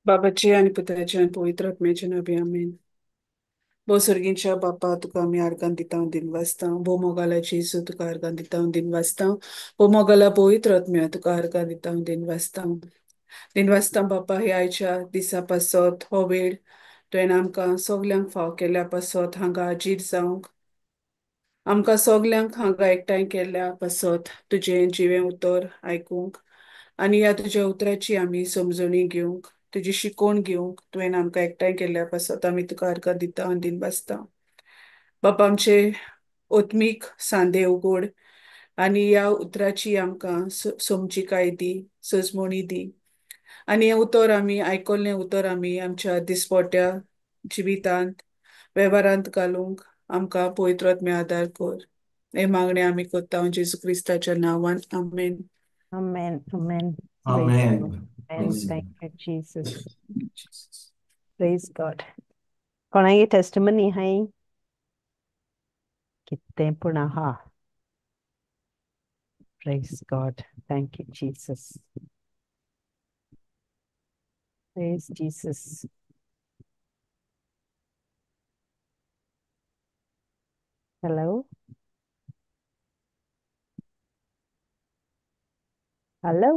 बाबाचे आनी पुताचे आनी पवित्र आत्म्याचे नांवी आमेन. भो सर्गींच्या बापा तुका आमी आर्गां दिता दिनवासता. भो मोगाला जेजू तुका आर्गां दिता दिनवासता. भो मोगाला पवित्र आत्म्या तुका आर्गां दिता दिनवासता. दिनवासता बापा ह्या आयच्या दिसा पासत हो वेळ तुवें आमकां सगल्यांक फाव केल्या पासत हांगा हाजीर जावंक आमकां सगल्यांक हांगा एकठांय केल्ल्या पासत तुजें जिवें उतर आयकूंक आनी ह्या तुज्या उतराची आमी समजणी घेवंक तुजी शिकोवण घेवंक तुवें आमकां एकठांय केल्ल्या पासत आमी तुका आर्गां दिता आनी दिनवासता. बापा आमचे ओत्मीक सांदे उगोड आनी ह्या उतराची आमकां समजिकाय दी, सजमणी दी आनी हें उतर आमी आयकल्लें उतर आमी आमच्या दिसपट्या जिवितांत वेव्हारांत घालूंक आमकां पवित्र आत्म्या आदार कर. हे मागणें आमी करता जेजू क्रिस्ताच्या नांवान, आमेन. Amen. Amen. Praise Amen. God. Amen. Thank you, Jesus. Praise God. कोणागे testimony हाय कितें पूण आहा. Praise God. Thank you, Jesus. Praise Jesus. Hello. Hello.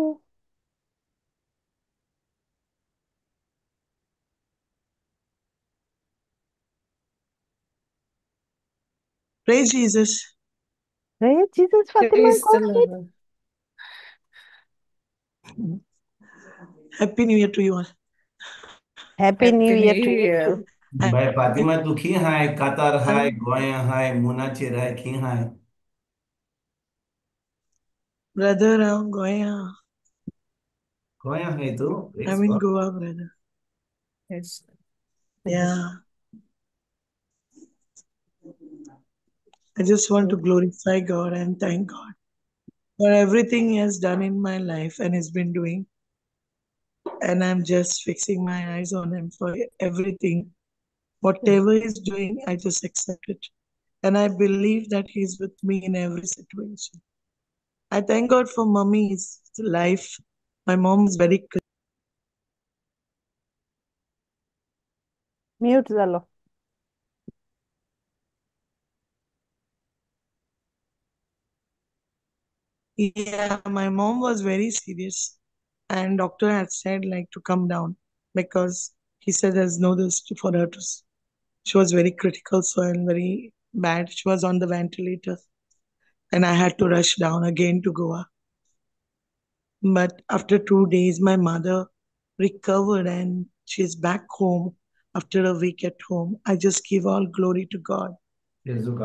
Praise Jesus. Praise Jesus, Fatima. Praise Go the ahead. Lord. Happy New Year to you all. Happy New Happy Year New to you Year. too. बाय फातिमा तूं खी हाय? कातार हाय, गोंया हाय, मुनाचेर हाय, खी हाय? Brother, I'm Goa. गोंया हाय तूं? I'm in Goa, brother. Yes. Yeah. I just want to glorify God and thank God for everything He has done in my life and has been doing. And I'm just fixing my eyes on Him for everything. Whatever He's doing, I just accept it. And I believe that He's with me in every situation. I thank God for mommy's life. My mom is very Mute जालो. Yeah, my mom was very serious, and doctor had said like to come down because he said there's no this for her to. She was very critical, so and very bad. She was on the ventilator, and I had to rush down again to Goa. But after 2 days, my mother recovered and she's back home after a week at home. I just give all glory to God.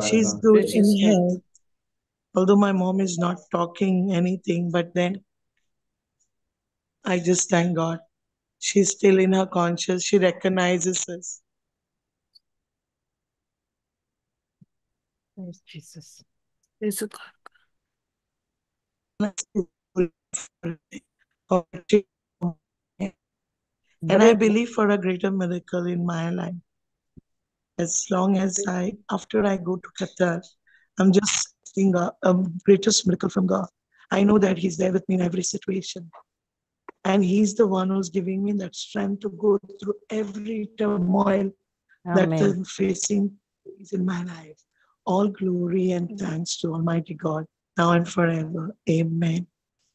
She's good in health. Although my mom is not talking anything, but then I just thank God. She's still in her conscious. She recognizes us. Praise Jesus. Praise God. And I believe for a greater miracle in my life. As long as after I go to Qatar, I'm just seeing a greatest miracle from God. I know that He's there with me in every situation. And He's the one who's giving me that strength to go through every turmoil that I'm facing in my life. All glory and thanks to Almighty God, now and forever. Amen.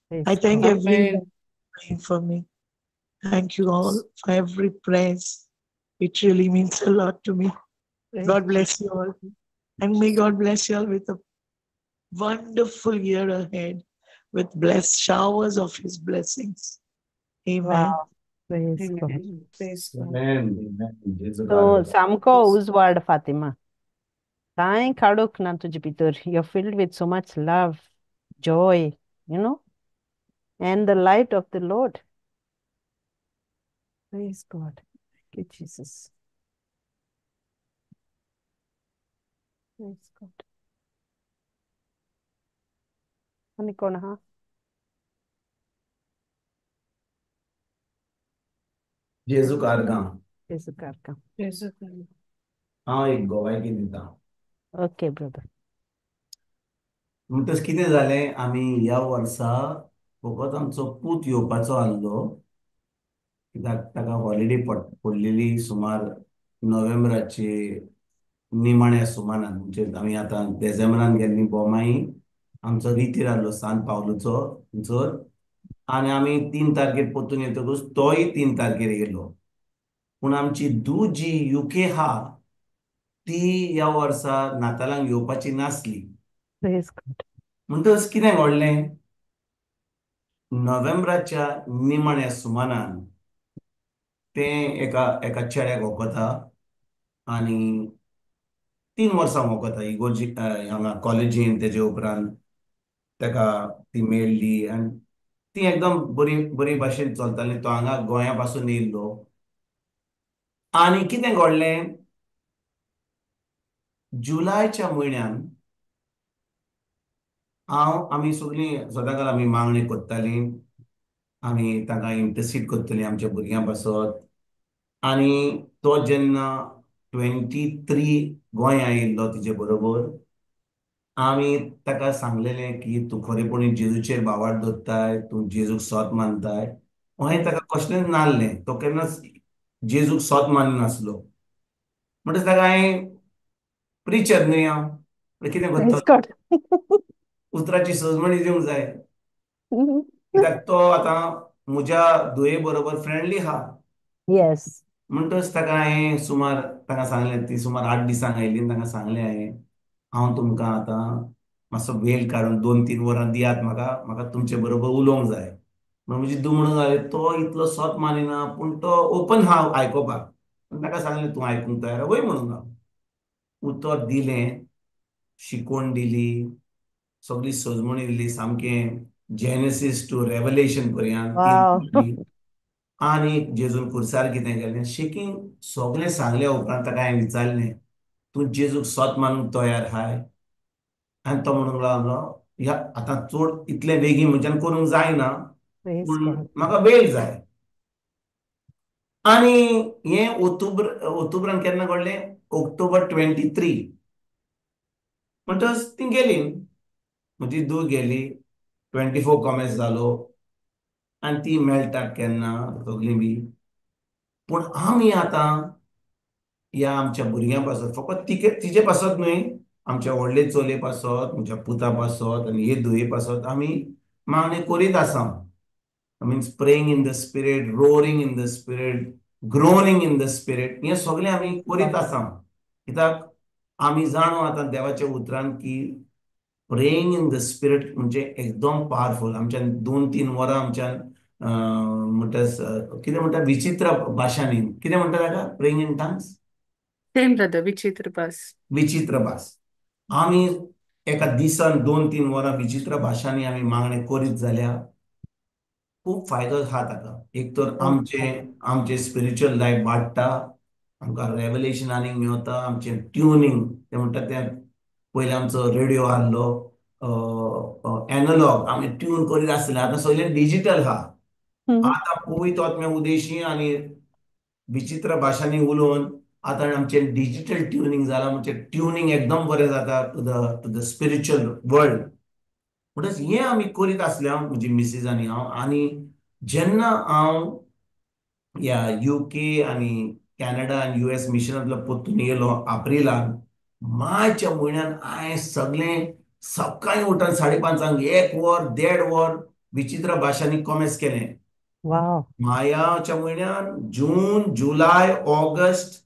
Praise I thank God. everyone praying for me. Thank you all for every praise. It really means a lot to me. Praise God bless you all. And may God bless you all with a wonderful year ahead, with blessed showers of His blessings. Amen. Wow. Praise God. Amen. Praise God. Amen. Amen. So, सामको उजवाड फातिमा. कांय काडूंक ना तुजे भितर. You're filled with so much love, joy, you know, and the light of the Lord. Praise God. Thank you, Jesus. Praise God. आनी कोण आहा? जेजू कारगां. जेजू कारगां. जेजू कारगां. हांव एक गोवायकी दिता. Okay, brother. म्हणटच कितें जालें, आमी ह्या वर्सा फकत आमचो पूत येवपाचो आसलो कित्याक ताका हॉलिडे पडलेली सुमार नोव्हेंबराचे निमाण्या सुमारान, म्हणजे आमी आतां देसेंबरान गेल्ली बोमाई, आमचो रितीर आहलो सान पावलूचो थंयसर, आनी आमी 3 तारखेर परतून येतकूच तोय 3 तारखेर येयलो. पूण आमची धूव जी युके आहा ती ह्या वर्सा नातालांक येवपाची नासली. म्हणटकच कितें घडलें, नोव्हेंबराच्या निमाण्या सुमारान तें एका एका चेड्याक वखता आनी 3 वर्सां वखता इगोर्जी हांगा कॉलेजीन. तेजे उपरांत ताका ती मेळ्ळी आनी ती एकदम बरी बरी भाशेन चलताली. तो हांगा गोंया पासून येयल्लो आनी कितें घडलें, जुलायच्या म्हयन्यान हांव आमी सगळीं सदांकाळ आमी मागणी करतालीं, आमी तांकां इंटरसीड करतलीं आमच्या भुरग्यां पासत. आनी तो जेन्ना 23 गोंया येयल्लो तिजे बरोबर, आमी ताका सांगलेलें की तूं खरेपणी जेजूचेर भावार्थ दवरताय, तूं जेजूक सोत मानताय. हांवें ताका कसलेंच नासलें, तो केन्नाच जेजूक सोत माननासलो. म्हणटच ताका हांवें प्रिचर न्हय हांव, कितें करता, उतराची सजमणी दिवंक जाय, कित्याक तो आतां म्हज्या धुये बरोबर फ्रेंडली आहा. येस. म्हणटच ताका हांवें सुमार ताका सांगलें, ती सुमार 8 दिसांक आयली आनी ताका सांगलें हांवें, हांव तुमकां आतां मातसो वेळ काडून 2-3 वरां दियात म्हाका, म्हाका तुमचे बरोबर उलोवंक जाय. म्हणून म्हजी धूव म्हणूंक लागली तो इतलो सोत मानिना पूण तो ओपन आहा आयकोपाक. ताका सांगलें तूं आयकूंक तयार वय म्हणून. हांव उतर दिलें, शिकवण दिली, सगळी सजमणी दिली, सामकें जेनेसीस टू रेवलेशन पर्यंत. आनी जेजून खुर्सार कितें केलें शेकींग सगळें सांगल्या उपरांत ताका हांवें विचारलें तूं जेजूक सोत मानूंक तयार आहाय? आनी तो म्हणूंक लागलो ह्या आतां चड इतलें बेगीन म्हज्यान करूंक जायना, पूण म्हाका वेळ जाय. आनी हें ऑक्टोबरान केन्ना घडलें, ऑक्टोबर 23. म्हणटच ती गेली, म्हजी धूव गेली, 24 कॉमेस जालो आनी ती मेळटात केन्ना सगळीं बी. पूण आमी आतां ह्या आमच्या भुरग्यां पासत, फकत तिजे पासत न्हय, आमच्या व्हडले चलये पासत, म्हज्या पुता पासत आनी हे धुये पासत आमी मागणी करीत आसा. I means praying in the spirit, roaring in the spirit, groaning in the spirit, हें सगळें आमी करीत आसा. कित्याक आमी जाणो आतां देवाच्या उतरान की प्रेइंग इन the spirit म्हणजे एकदम पावरफूल. आमच्यान 2-3 वरां आमच्यान म्हणटा कितें म्हणटा विचित्र भाशांनी, कितें म्हणटा ताका, praying in tongues, same brother, विचित्र भास, विचित्र भास. आमी एका दिसान 2-3 वरां विचित्र भाशांनी आमी मागणें करीत जाल्यार खूब फायदो आहा ताका. एक तर आमचें आमचें स्पिरिच्युअल लायफ वाडटा, आमकां रेवलेशन आनीक मेवता, आमचें ट्युनींग तें म्हणटा तें पयलीं आमचो रेडियो आहलो एनलॉग, आमी ट्यून करीत आसले, आतां सगळें डिजीटल आहा. आतां पवित्र आत्म्या उदेशी आनी विचित्र भाशांनी उलोवन आतां आमचें डिजीटल ट्युनींग जालां, म्हणजे ट्युनींग एकदम बरें जाता टू the spiritual world. म्हणटच हें आमी करीत आसले, हांव, म्हजी मिसीस आनी हांव. आनी जेन्ना हांव ह्या युके आनी कॅनडा आनी युएस मिशनांतलो परतून येयलो एप्रिलान, मार्चच्या म्हयन्यान हांवें सगळें सकाळीं उठून 5:30 1 वर 1.5 वर विचित्र भाशांनी कॉमेस केलें. मायाच्या म्हयन्यान जून, जुलय, ऑगस्ट,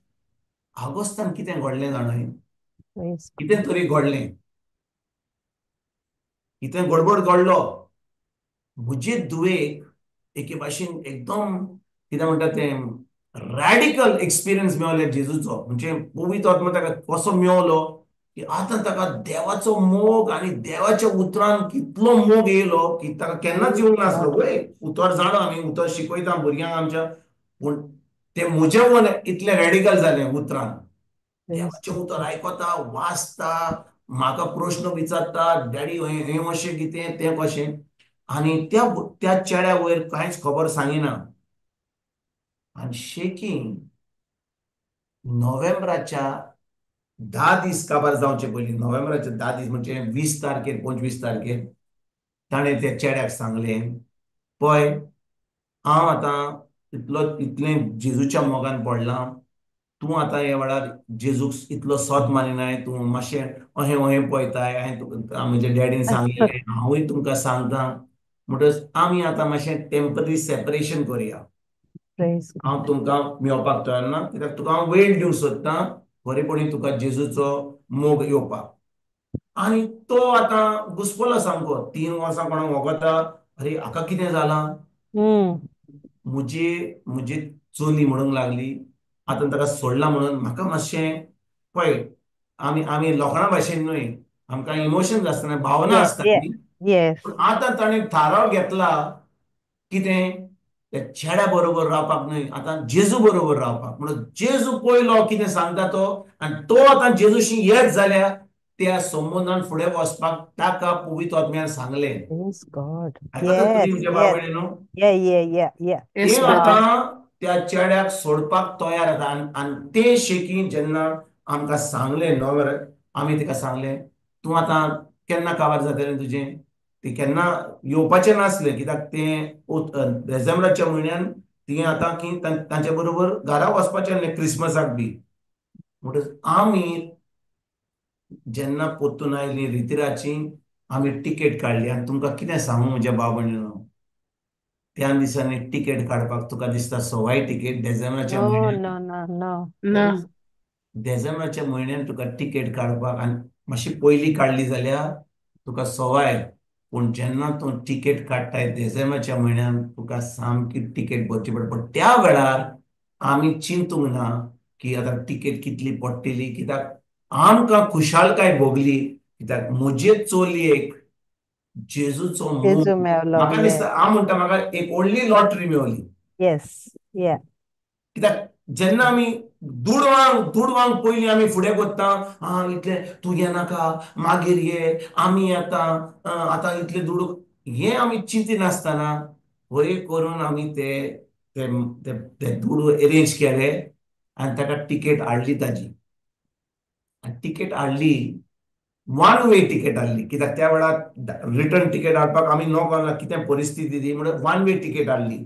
ऑगस्टान कितें घडलें जाणा, कितें तरी घडलें, कितें गडबड घडलो. म्हजे धुवेक एके भाशेन एकदम कितें म्हणटा तें रॅडिकल एक्सपिरियन्स मेवले जेजूचो. म्हणजे पवित्र आत्मा ताका कसो मेवलो की आतां ताका देवाचो मोग आनी देवाच्या उतरान कितलो मोग येयलो की ताका केन्नाच येवंक नासलो. वय उतर जाणो आमी, उतर शिकयता भुरग्यांक आमच्या, पूण तें म्हजें मन इतलें रॅडिकल जालें उतरान. देवाचें उतर आयकता, वाचता, म्हाका प्रश्न विचारता, डॅडी हें अशें कितें तें कशें. आनी त्या त्या चेड्या वयर कांयच खबर सांगिना. आनी शेकींग नोव्हेंबराच्या 10 दीस काबार जावचे पयलीं, नोव्हेंबराच्या 10 दीस म्हणजे 20 तारखेर 25 तारखेर ताणें त्या चेड्याक सांगलें, पळय हांव आतां इतलो इतलें जेजूच्या मोगान पडलां, तूं आतां ह्या वेळार जेजूक इतलो सोत मानिनाय, तूं मातशें अहें अहें पळयताय. हांवें तुका म्हज्या डॅडीन सांगलेलें, हांवूय तुमकां सांगता, म्हणटच आमी आतां मातशें टेम्पररी सेपरेशन करुया. हांव तुमकां मेळपाक तयार ना, कित्याक तुका हांव वेळ दिवंक सोदतां खरेपणी तुका जेजूचो मोग येवपाक. आनी तो आतां घुसपलो सामको, 3 वर्सां कोणाक वगता, अरे हाका कितें जालां. म्हजी म्हजी चली म्हणूंक लागली आतां ताका सोडला म्हणून म्हाका मातशें पळय, आमी आमी लोकां भाशेन न्हय, आमकां इमोशन्स आसतना भावना आसता न्ही. आतां ताणें थाराव घेतला कितें, त्या चेड्या बरोबर रावपाक न्हय, आतां जेजू बरोबर रावपाक. म्हणून जेजू पयलो कितें सांगता तो, आनी तो आतां जेजूशी येत जाल्यार त्या संबंदान फुडें वचपाक ताका पवित्र आत्म्यान सांगलें. ते आतां त्या चेड्याक सोडपाक तयार जाता. आनी ते शेकी जेन्ना आमकां सांगलें नोव्हेंबर, आमी ताका सांगलें तूं आतां केन्ना काबार जातलें तुजें, ते केन्ना येवपाचें नासलें, कित्याक तें डिसेंबराच्या म्हयन्यान ती आतां की तांचे बरोबर घरा वचपाचें आसलें क्रिसमसाक बी. म्हणटच आमी जेन्ना परतून आयली रितिराची, आमी टिकेट काडली. आनी तुमकां कितें सांगू म्हज्या भाव भयणीनो, त्या दिसांनी टिकेट काडपाक तुका दिसता सवाय टिकेट डिसेंबराच्या म्हयन्यान, डिसेंबराच्या म्हयन्यान तुका टिकेट काडपाक, आनी मातशी पयलीं काडली जाल्यार तुका सवाय, पूण जेन्ना तूं टिकेट काडटाय डिसेंबराच्या म्हयन्यान तुका सामकी टिकेट भरची पडटा. पूण त्या वेळार आमी चिंतूंक ना की आतां टिकेट कितली पडटली, कित्याक आमकां खुशालकाय भोगली, कित्याक म्हजे चलयेक जेजूचो मोग म्हाका दिसता, हांव म्हणटा म्हाका एक व्हडली लॉटरी मेवली. कित्याक जेन्ना आमी दुडवांक दुडवांक पयलीं आमी फुडें करता, आं इतलें तूं येनाका मागीर ये, आमी येता आतां इतले दुडू, हें आमी चिंतिनासतना वयर करून आमी ते ते दुडू एरेंज केले आनी ताका टिकेट हाडली ताजी. आनी टिकेट हाडली, वन वे टिकेट हाडली, कित्याक त्या वेळार रिटर्न टिकेट हाडपाक आमी नोको ना कितें परिस्थिती ती, म्हणून वन वे टिकेट हाडली.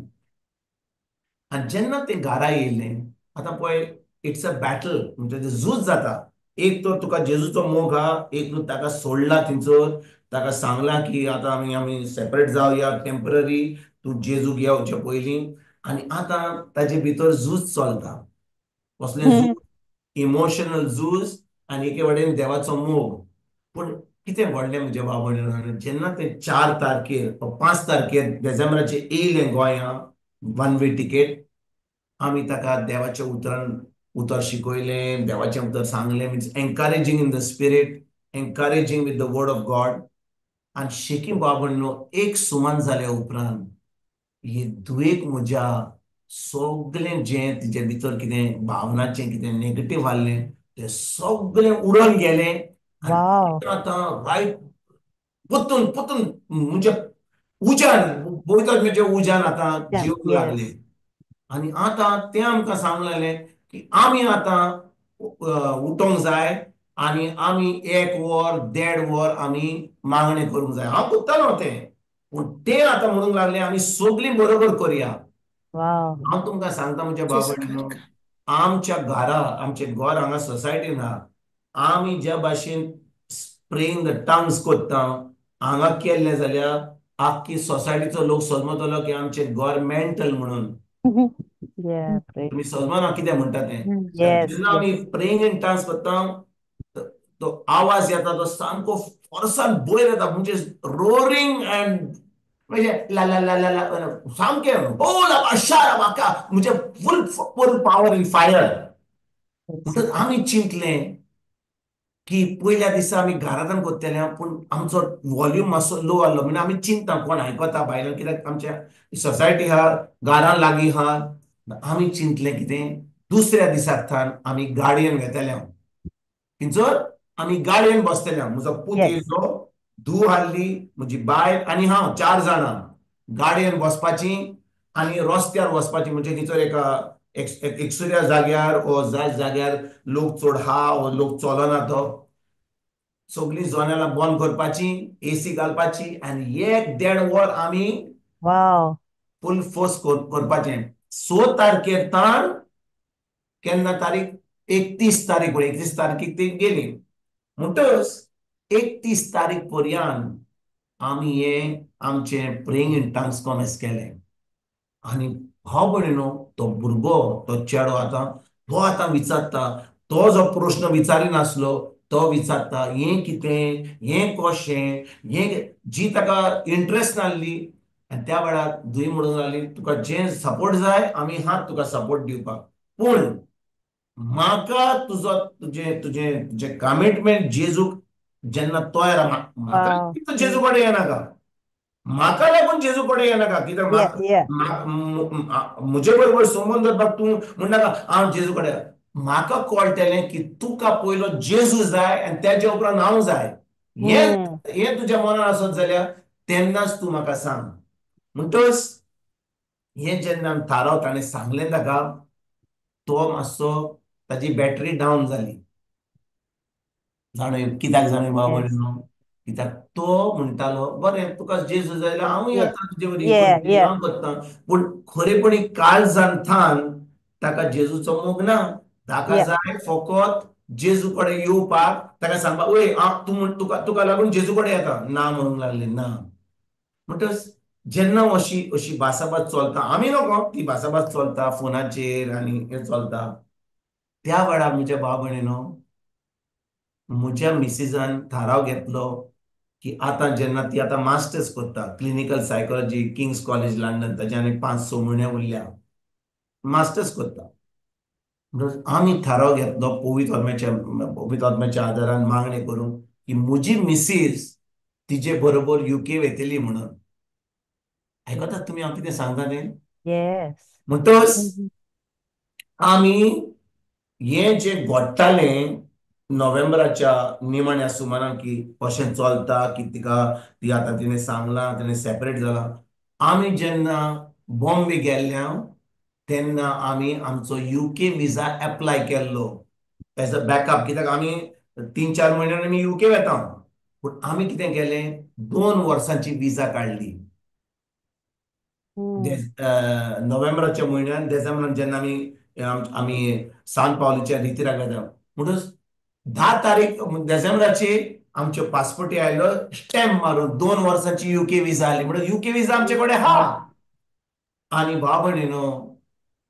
आनी जेन्ना तें घरा येयलें, आतां पळय it's a battle, म्हणजे तें झूज जाता. एक तर तुका जेजूचो मोग आहा, एक तूं ताका सोडला थंयसर, ताका सांगलां की आतां आमी आमी सेपरेट जावया टेम्पररी, तूं जेजूक येवचे पयलीं. आनी आतां ताजे भितर झूज चलता, कसलें झूज, इमोशनल झूज आनी एके वटेन देवाचो मोग. पूण कितें घडलें म्हज्या भाव भयणीनो, जेन्ना तें 4 तारखेर 5 तारखेर डिसेंबराचेर येयलें गोंया वन वे टिकेट, आमी ताका देवाच्या उतरान उतर शिकयलें, देवाचें उतर सांगलें, means encouraging in the spirit, encouraging with the word of God. आनी शेकी बाबण्णो एक सुमान जाल्या उपरांत हे दुयेक म्हज्या सगळें जें तिजे भितर कितें भावनाचें कितें नेगेटीव आहलें तें सगळें उडोवन गेलें. आतां रायट परतून परतून म्हणजे उज्यान पवित्र आत्म्याच्या उज्यान आतां जिवंक लागलें. आनी आतां तें आमकां सांगूंक लागलें की आमी आतां उठोंक जाय आनी आमी 1 वर 1.5 वर आमी मागणें करूंक जाय. हांव करतालो तें, पूण तें आतां म्हणूंक लागलें आमी सगळीं बरोबर करुया. हांव तुमकां सांगता म्हज्या भाव, आमच्या घरा, आमचें घर हांगा सोसायटीन आहा, आमी ज्या भाशेन प्रेइंग the tongues करता हांगा केल्लें जाल्यार आख्खी सोसायटीचो लोक समजतलो की आमचें घर मेंटल म्हणून. तुमी समजना कितें म्हणटा तें. जेन्ना आमी प्रेइंग इन टंग्स करता तो आवाज येता तो सामको फोर्सान वयर येता, म्हणजे रोरिंग अँड म्हणजे ला ला ला ला ला सामकें बोल अशार म्हाका म्हणजे फूल फूल पावर इन फायर. म्हणटच आमी चिंतलें की पयल्या दिसा आमी घरांतल्यान करतले, पूण आमचो वॉल्यूम मातसो लो आहलो, म्हणजे आमी चिंता कोण आयकता भायल्यान, कित्याक आमच्या सोसायटी आहा, घरां लागीं आहा. आमी चिंतलें कितें, दुसऱ्या दिसाक थावन आमी गाडयेन वेतले, थंयसर आमी गाडयेन बसतले. म्हजो पूत येयलो, धूव हाडली, म्हजी बायल आनी हांव, 4 जाणां गाडयेन बसपाची आनी रस्त्यार वचपाची. म्हणजे थंयसर एका एकसुऱ्या जाग्यार ओ जाय जाग्यार लोक चड आहा ओ लोक चलना, तो सगळीं जनेलां बंद करपाची, एसी घालपाची आनी 1-1.5 वर आमी फूल फोर्स करपाचें. 6 तारखेर ताण केन्ना तारीख 31 तारीख 31 तारखेक ती गेली. म्हणटच 31 तारीख पर्यंत आमी हे आमचें प्रेइंग इन टंग्स कॉमेस केलें. आनी भाव भयणीनो, तो भुरगो, तो चेडो आतां तो आतां विचारता, तो जो प्रश्न विचारिनासलो तो विचारता, हें कितें, हें कशें, हें जी ताका इंट्रस्ट नासली. आनी त्या वेळार दुई म्हणूंक लागली, तुका जें सपोर्ट जाय आमी हात तुका सपोर्ट दिवपाक, पूण म्हाका तुजो तुजें तुजें तुजें कमिटमेंट जेजूक जेन्ना तयार म्हाका जेजू कडेन येनाका, म्हाका लागून जेजू कडेन येनाका, कित्याक म्हजे बरोबर संबंद दवरपाक तूं म्हणनाका हांव जेजू कडेन. म्हाका कळटलें की तुका पयलो जेजू जाय आनी तेज्या उपरांत हांव जाय. हें तुज्या मनान आसत जाल्यार तेन्नाच तूं म्हाका सांग. म्हणटच हें जेन्ना थाराव ताणें सांगलें ताका, तो मातसो ताजी बॅटरी डावन जाली. जाणूय कित्याक जाणूय बाबा न्हू, कित्याक तो म्हणटालो बरें तुका जेजू जाय जाल्यार हांवूय येता तुजे वरी, हांव करता, पूण खरेपणी काळजान थान ताका जेजूचो मोग ना. ताका जाय फकत जेजू कडेन येवपाक, ताका सांगपाक वय हांव तूं तुका तुका लागून जेजू कडेन येता ना म्हणूंक लागले ना. म्हणटच जेन्ना अशी अशी भासाभास चलता, आमी नको ती भासाभास चलता फोनाचेर आनी हें चलता, त्या वेळार म्हज्या भाव भयणीनो म्हज्या मिसेसान थाराव घेतलो की आतां जेन्ना ती आतां मास्टर्स करता clinical psychology King's College London, ताजे आनी 5-6 म्हयने उरल्या, मास्टर्स करता. आमी थाराव घेतलो पवित्र आत्म्याच्या आदारान मागणें करून की म्हजी मिसेस तिजे बरोबर युके वयतली म्हणून. आयकतात तुमी हांव कितें सांगता तें? म्हणटच आमी हें जें घडटालें नोव्हेंबराच्या निमाण्या सुमारान की कशें चलता की तिका ती आतां तिणें सांगलां, तिणें सेपरेट जालां. आमी जेन्ना बॉम्बे गेल्ल्या तेन्ना आमी आमचो युके विजा एप्लाय केल्लो एज अ बॅकअप, कित्याक आमी 3-4 म्हयन्यांनी आमी युके वता. पूण आमी कितें केलें, 2 वर्सांची विजा काडली. नोव्हेंबराच्या म्हयन्यान डिसेंबरान जेन्ना आमी आमी सान पावलीच्या रितिराक वता, म्हणटच 10 तारीख डिसेंबराची आमच्यो पासपोर्टी आयलो स्टॅम्प मारून 2 वर्सांची युके विजा आयली. म्हणून युके विजा आमचे कडेन आहा. आनी भाव भयणीनो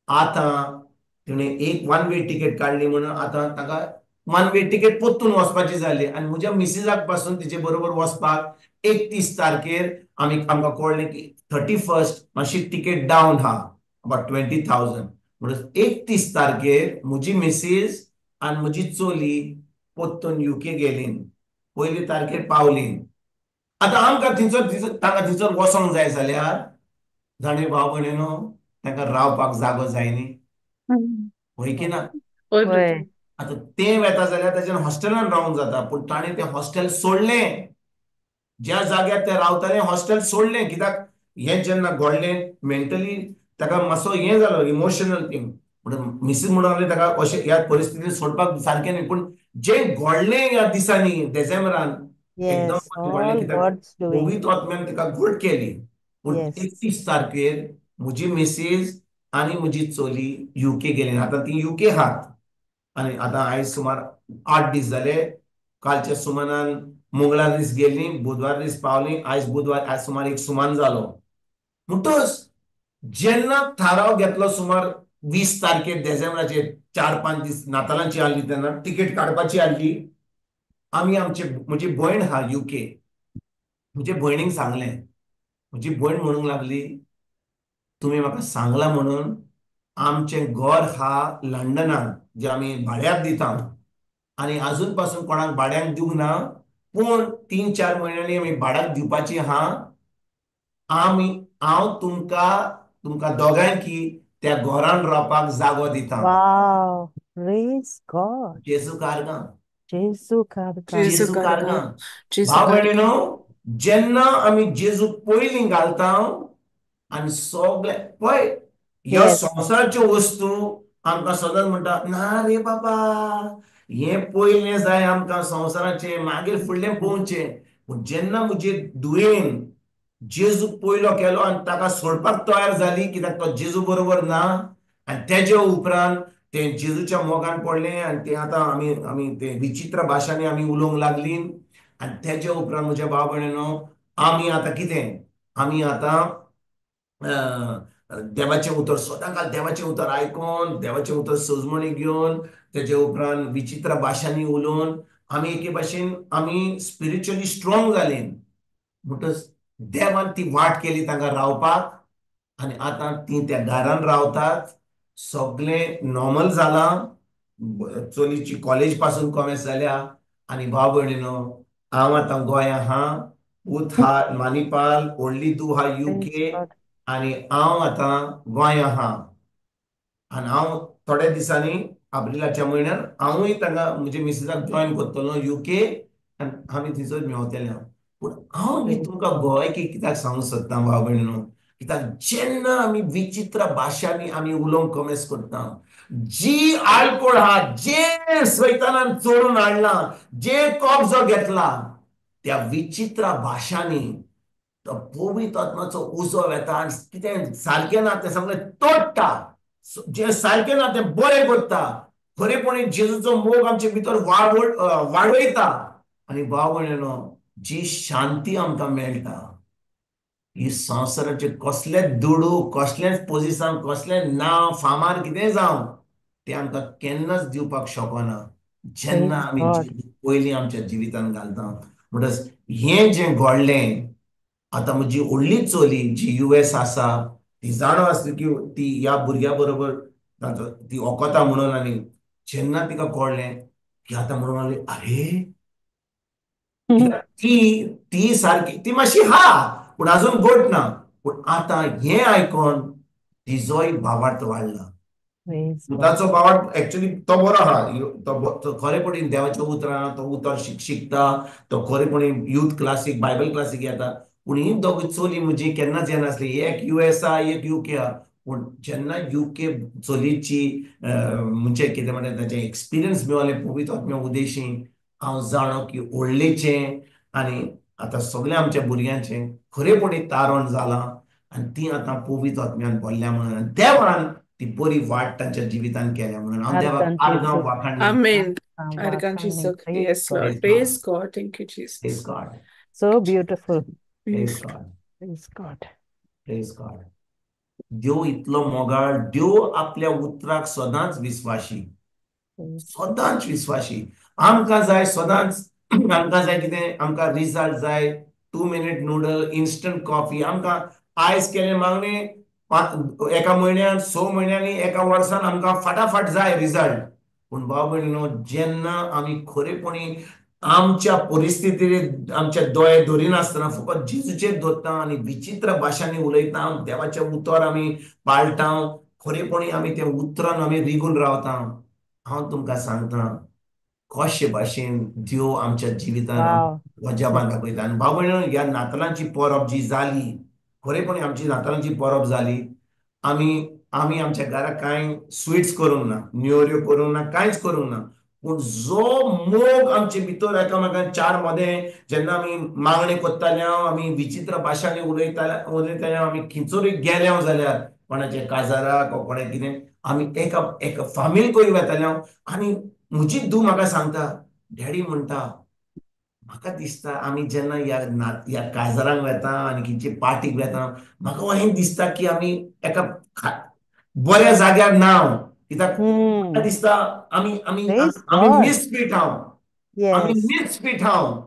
आतां तिणें एक 1 वे तिकेट काडली म्हणून आतां ताका 1 वे तिकेट परतून वचपाची जाली. आनी म्हज्या मिसेसाक पासून तिचे बरोबर वचपाक 31 तारखेर आमी आमकां कळ्ळें की 31 मातशी तिकेट डावन आहा अबाउट 20,000. म्हणून 31 तारखेर म्हजी मिसेस आनी म्हजी चली परतून युके गेली, 1 तारखेर पावली. आतां आमकां थंयसर तांकां थंयसर वचोंक जाय जाल्यार जाणूय भाव भयणीनो तांकां रावपाक जागो जाय न्ही, हय की ना? आतां तें वेता जाल्यार ताच्यान हॉस्टेलान रावूंक जाता, पूण ताणें तें हॉस्टेल सोडलें. ज्या जाग्यार ते रावताले हॉस्टेल सोडलें, कित्याक हें जेन्ना घडलें मेंटली ताका मातसो हें जालो इमोशनल थींग. म्हणून मिसीस म्हणून लागले ताका अशें ह्या परिस्थितीन सोडपाक सारकें न्ही, पूण जें घडलें ह्या दिसांनी डिसेंबरान एकदम घडलें, कित्याक पवित्र आत्म्यान तिका घट केली. पूण 31 तारखेर म्हजी मिसेस आनी म्हजी चली युके गेली. आतां ती युके आहात आनी आतां आयज सुमार 8 दीस जाले. कालच्या सुमारान मंगळार दीस गेली, बुधवार दीस पावली, आयज बुधवार, आयज सुमार 1 सुमान जालो. म्हणटच जेन्ना थाराव घेतलो सुमार 20 तारखेर डिसेंबराचे 4-5 दीस नातालांची आहली तेन्ना तिकेट काडपाची आहली. आमी आमचे म्हजी भयण आहा युके, म्हजे भयणीक सांगलें. म्हजी भयण म्हणूंक लागली तुमी म्हाका सांगलां म्हणून आमचें घर आहा लंडनान जें आमी भाड्याक दिता आनी आजून पासून कोणाक भाड्याक दिवंक ना, पूण 3-4 म्हयन्यांनी आमी भाड्याक दिवपाची आहा. आमी हांव तुमकां तुमकां दोगांयकी त्या घरान रावपाक जागो दिता. जेजू कारगां, जेजू कारगां. भाव भयणीनो, जेन्ना आमी जेजूक पयलीं घालता आनी सगळे पळय ह्या संवसाराच्यो वस्तू आमकां सदांच म्हणटा ना रे बाबा हें पयलें जाय आमकां संवसाराचें, मागीर फुडलें पळोवचें. पूण जेन्ना म्हजे दुयेन जेजू पयलो केलो आनी ताका सोडपाक तयार जाली कित्याक तो जेजू बरोबर ना. आनी तेजे उपरांत तें जेजूच्या मोगान पडलें आनी तें आतां आमी आमी ते विचित्र भाशांनी आमी उलोवंक लागलीं. आनी तेजे उपरांत म्हज्या भाव भयणीनो आमी आतां कितें, आमी आतां देवाचें उतर सदांकाल देवाचें उतर आयकोन, देवाचें उतर सजमणी घेवन, तेजे उपरांत विचित्र भाशांनी उलोवन आमी एके भाशेन आमी स्पिरिच्युअली स्ट्रॉंग जालीं. म्हणटच देवान ती वाट केली तांकां रावपाक आनी आतां ती त्या घरान रावतात. सगळें नॉर्मल जालां, चलीची कॉलेज पासून कॉमेस जाल्या. आनी भाव भयणीनो हांव आतां गोंया आहा, पूत हा मानिपाल, व्हडली धूव हा युके, आनी हांव आतां गोंया आहा. आनी हांव थोड्या दिसांनी एप्रिलाच्या म्हयन्यान हांवूय तांकां म्हज्या मिसेसाक जॉयन करतलो युके आनी आमी थंयसर मेवतले. पूण हांव ही तुमकां गोंयकी कित्याक सांगूंक सोदता भाव भयणीनो, कित्याक जेन्ना आमी विचित्र भाशांनी आमी उलोवंक कमेस करता, जी आलकोळ आहा, जे सैतानान चोरून हाडलां, जे कब्जो घेतला, त्या विचित्र भाशांनी तो पवित्र आत्माचो उजो येता आनी कितें सारकें ना तें सगळें तोडटा, जें सारकें ना तें बरें करता, खरेपणी जेजूचो मोग आमचे भितर वाडयता. आनी भाव भयणीनो जी शांती आमकां मेळटा ही संवसाराचे कसलेच दुडू, कसलेंच पोजिशन, कसलें नांव, फामार कितें जावं, तें आमकां केन्नाच दिवपाक शकना जेन्ना आमी पयलीं आमच्या जिवितान घालता. म्हणटच हें जें घडलें, आतां म्हजी व्हडली चली जी युएस आसा ती जाणा आसली की ती ह्या भुरग्या बरोबर तांचो ती ओकता म्हणून. आनी जेन्ना तिका कळ्ळें की आतां म्हणून लागली, अरे ती ती सारकी ती मातशी हा पूण अजून गोट ना, पूण आतां हें आयकोन तिजोय भावार्थ वाडला. ताचो भावार्थ एक्चुअली तो बरो आहा, तो खरेपणी देवाच्या उतरां तो उतर शिकता, तो खरेपणी यूथ क्लासीक बायबल क्लासीक येता. पूण ही दोग चली म्हजी केन्नाच येनासली, एक युएस आहा एक युके आहा. पूण जेन्ना युके चलीची म्हणजे कितें म्हणटा ताचें एक्सपिरियन्स मेळ्ळें पवित्र आत्म्या उदेशी, हांव जाणो की व्हडलेचें आनी आतां सगळ्या आमच्या भुरग्यांचें खरेपणी तारण जालां आनी ती आतां पवित्र आत्म्यान भरल्या म्हणून, आनी देवान ती बरी वाट तांच्या जिवितान केल्या म्हणून हांव देवाक आर्गां वाखाणली. आमेन. Yes Lord. Praise God. Thank you Jesus. Praise God. So beautiful. Praise God. Praise God. Praise God. देव इतलो मोगाळ, देव आपल्या उतराक सदांच विस्वाशी, सदांच विस्वाशी. आमकां जाय सदांच, आमकां जाय कितें, आमकां रिजल्ट जाय, 2 मिनट नुडल, इन्स्टंट कॉफी. आमकां आयज केलें मागणें एका म्हयन्यान, 6 म्हयन्यांनी, एका वर्सान आमकां फाटाफाट जाय रिजल्ट. पूण भाव भयणीनो जेन्ना आमी खरेपणी आमच्या परिस्थितीर आमच्या दोळे धरिनासतना फकत जेजूचेर धरता आनी विचित्र भाशांनी उलयता, देवाचें उतर आमी पाळटा, खरेपणी आमी त्या उतरान आमी रिगून रावता, हांव तुमकां सांगता कशे भाशेन देव आमच्या जिवितान अजापां दाखयता. आनी भाव भयणीनो ह्या नातलांची परब जी जाली, खरेपणी आमची नातलांची परब जाली, आमी आमी आमच्या घरा कांय स्विट्स करूंक ना, न्योऱ्यो करूंक ना, कांयच करूंक ना. पूण जो मोग आमचे भितर एकामेकां चार मदें जेन्ना आमी मागणें करताले, आमी विचित्र भाशांनी उलयताले, आमी खिंचोरी गेले जाल्यार कोणाचे काजाराक कोणें कितें, आमी एका एका फामील करी वेताले. आनी म्हजी धूव म्हाका सांगता, डॅडी म्हणटा म्हाका दिसता आमी जेन्ना ह्या काजारांक वेता आनी खंयचे पार्टीक वेता, म्हाका अहें दिसता की आमी एका बऱ्या जाग्यार ना, कित्याक म्हाका दिसता आमी आमी आमी मिसफीट हांव, आमी मिसफीट हांव.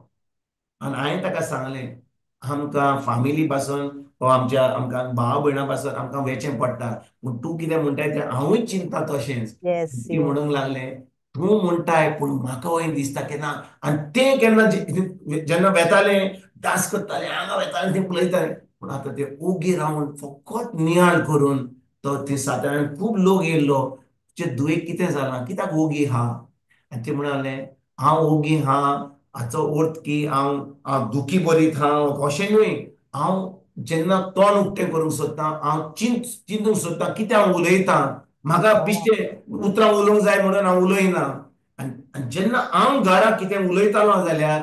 आनी हांवें ताका सांगलें, आमकां फामिली पासून वा आमच्या आमकां भाव भयणां पासून आमकां वेचें पडटा, पूण तूं कितें म्हणटाय तें हांवूय चिंता तशेंच. ती म्हणूंक लागलें, तूं म्हणटाय पूण म्हाका वयर दिसता केन्ना. आनी तें केन्ना जेन्ना वेतालें डांस करतालें, हांगा वेतालें, तें पळयतालें, पूण आतां तें ओगी रावन फकत नियाळ करून तो थंय साताऱ्यान खूब लोक येयल्लो, तुजे धुवेक कितें जालां, कित्याक ओगी आहा? आनी तें म्हणालें, हांव ओगी आहा हाचो अर्थ की हांव हांव दुखी बरीत आहा अशें न्हय, हांव जेन्ना तोंड उक्तें करूंक सोदता, हांव चिंतूंक सोदता कितें हांव उलयतां, म्हाका बेश्टें उतरां उलोवंक जाय म्हणून हांव उलयना. आनी जेन्ना हांव घरा कितें उलयतालो जाल्यार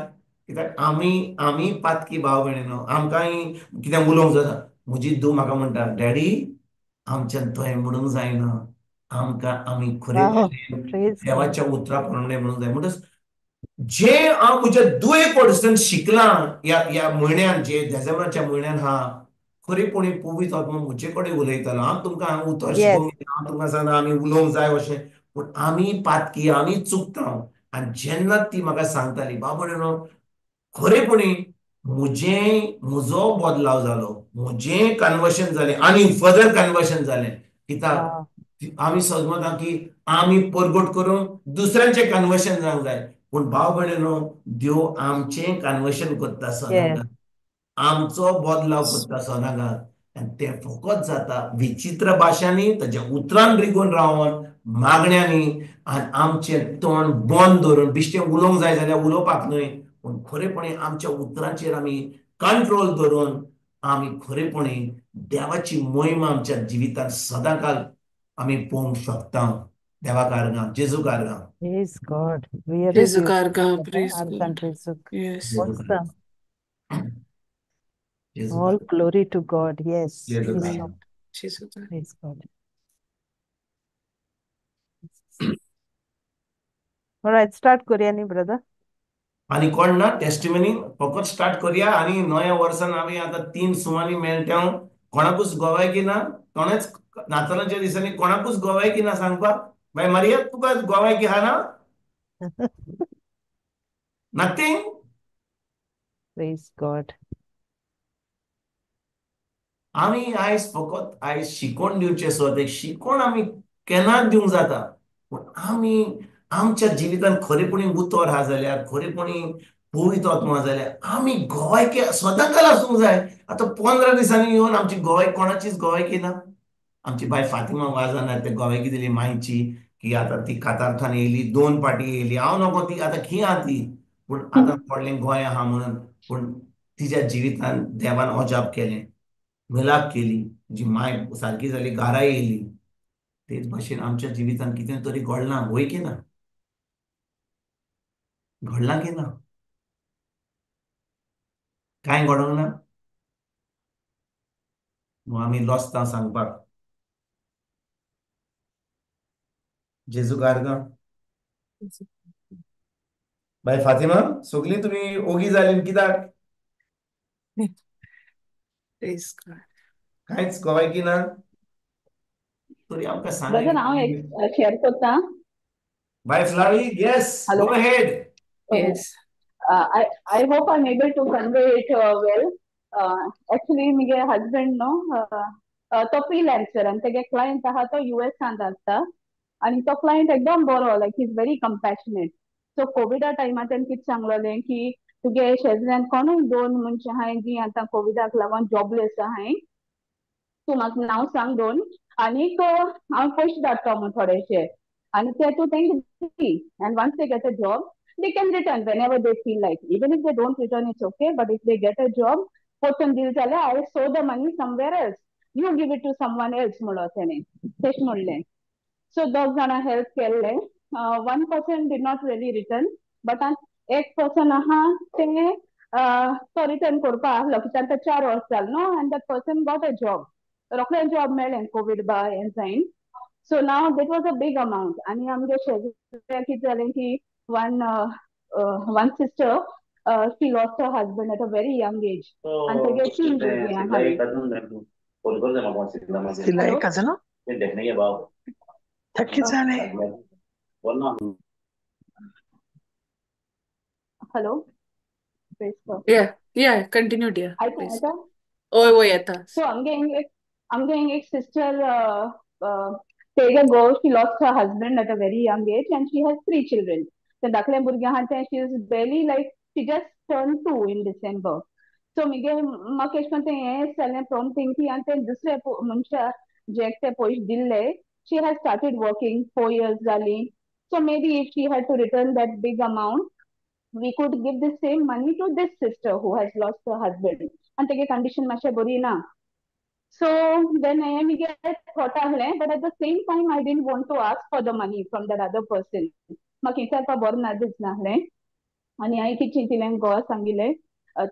कित्याक आमी आमी पातकी भाव भयणीनो, आमकांय कितें उलोवंक जाता. म्हजी धूव म्हाका म्हणटा, डॅडी आमच्यान थंय म्हणूंक जायना, आमकां आमी खरे देवाच्या उतरा प्रमाणे म्हणूंक जाय. म्हणटच जे हांव म्हज्या दुये कडसून शिकलां ह्या ह्या म्हयन्यान, जे देसेंबराच्या म्हयन्यान हा खरेपणी पवित्र आत्मो म्हजे कडेन उलयतालो. हांव तुमकां हांव उतर शिकोवंक, हांव तुमकां सांगना आमी उलोवंक जाय अशें, पूण आमी पातकी, आमी चुकता. आनी जेन्ना ती म्हाका सांगताली, बाबा न्हू खरेपणी म्हजें म्हजो बदलाव जालो, म्हजें कन्वर्शन जालें आनी फर्दर कन्वर्शन जालें. कित्याक आमी समजता की आमी परगट करून दुसऱ्यांचें कन्वर्शन जावंक जाय, पूण भाव भयणीनो देव आमचें कन्वर्शन करता सदांकाळ, आमचो बदलाव करता सदांकाळ. आनी तें फकत जाता विचित्र भाशांनी, ताच्या उतरान रिगून रावन, मागण्यांनी, आनी आमचें तोंड बंद दवरून. बिश्टें उलोवंक जाय जाल्यार उलोवपाक न्हय, पूण खरेपणी आमच्या उतरांचेर आमी कंट्रोल धरून आमी खरेपणी देवाची मोहिमा आमच्या जिवितांत सदांकाळ आमी पळोवंक शकता. देवा कारगां, जेजू कारगां. Praise God. जेजू कारगां, praise God. Yes. All glory to God. Yes. Jesu Praise God. All right, start करूया न्ही brother. आनी कोण ना टेस्टिमनी फकत स्टार्ट करूया. आनी नव्या वर्सान आमी आतां 3 सुमानी मेळटा, कोणाकूच गोवायकी ना, कोणेच नातालांच्या दिसांनी कोणाकूच गोवायकी ना सांगपाक. बाय मारिया, तुका गोवायकी आहा ना? Nothing. Praise God. आमी आयज फकत आयज शिकोवन दिवचें स्वताक, शिकोवन आमी केन्नाच दिवंक जाता, पूण आमी आमच्या जिवितांत खरेपणी उतर आहा जाल्यार, खरेपणी पवित्र आत्मो आहा जाल्यार आमी गोवायकी सदांकाळ आसूंक जाय. आतां 15 दिसांनी येवन आमची गोवाय कोणाचीच गोवायकी ना. आमची बाय फातिमा वाजान ते गोवायकी दिली मायची की आतां ती कातारथान येयली, 2 पाटी येयली, हांव नको ती आतां खी आहा ती, पूण आतां पडलें गोंय आहा म्हणून. पूण तिच्या जिवितान देवान अजाप केलें, मिलाप केली, जी माय सारकी जाली, घरा येयली. तेच भाशेन आमच्या जिवितान कितें तरी घडलां, वय की ना? घडलां की ना? कांय घडोंक ना? आमी लजता सांगपाक. जेजू कारगां. बाय फातिमा, सगळीं तुमी ओगी जाली कित्याक? कांयच गोवायकी ना तरी आमकां सांग. हांव एक शेअर करता. बाय Flavi, yes, go ahead. Yes. I hope I'm able to convey it well. Actually, my husband no, तो freelancer आनी तेगे क्लायंट आहा तो युएसांत आसता, आनी तो क्लायंट एकदम बरो, like he is very compassionate. So कोविडा टायमार तेणें कितें सांगलेलें की तुगे शेजऱ्यान कोणूय 2 मनशां आहाय जी आतां कोविडाक लागून जॉबलेस आहाय, तूं म्हाका नांव सांग 2, आनीक हांव पयशे धाडटा म्हूण थोडेशे, आनी ते तूं तेंकां दी, and once they get a job they can return whenever they feel like. Even if they don't return, it's okay. But if they get a job, potun dil jale, I saw the money somewhere else. You give it to someone else, mulo tene. Tesh mulle. So dog jana help kelle. One person did not really return, but ek person aha tene to return korpa ahlo kitan ta 4 varsa jal no, and that person got a job. Rokhle job mele COVID ba ensign. So now that was a big amount. Ani amge shezre ki jale ki one sister, she lost her husband at a very young age. And they get 3 children. Hello. Yeah, yeah, continue, dear. Oh, oh, yeah. So I'm getting a sister. Go. She lost her husband at a very young age, and she has 3 children. The dakle burgya hante, she is barely like, she just turned 2 in December. So mige makesh kante ye sale prompting ki ante dusre mansha jekte poish dille, she has started working 4 years jali. So maybe if she had to return that big amount, we could give the same money to this sister who has lost her husband. And tege condition mashe bori na. So then I am get thought ahle, but at the same time I didn't want to ask for the money from that other person. म्हाका विचारपा बरें ना दिसनासलें. आनी हांवें कितें चिंतिलें घोवा सांगिलें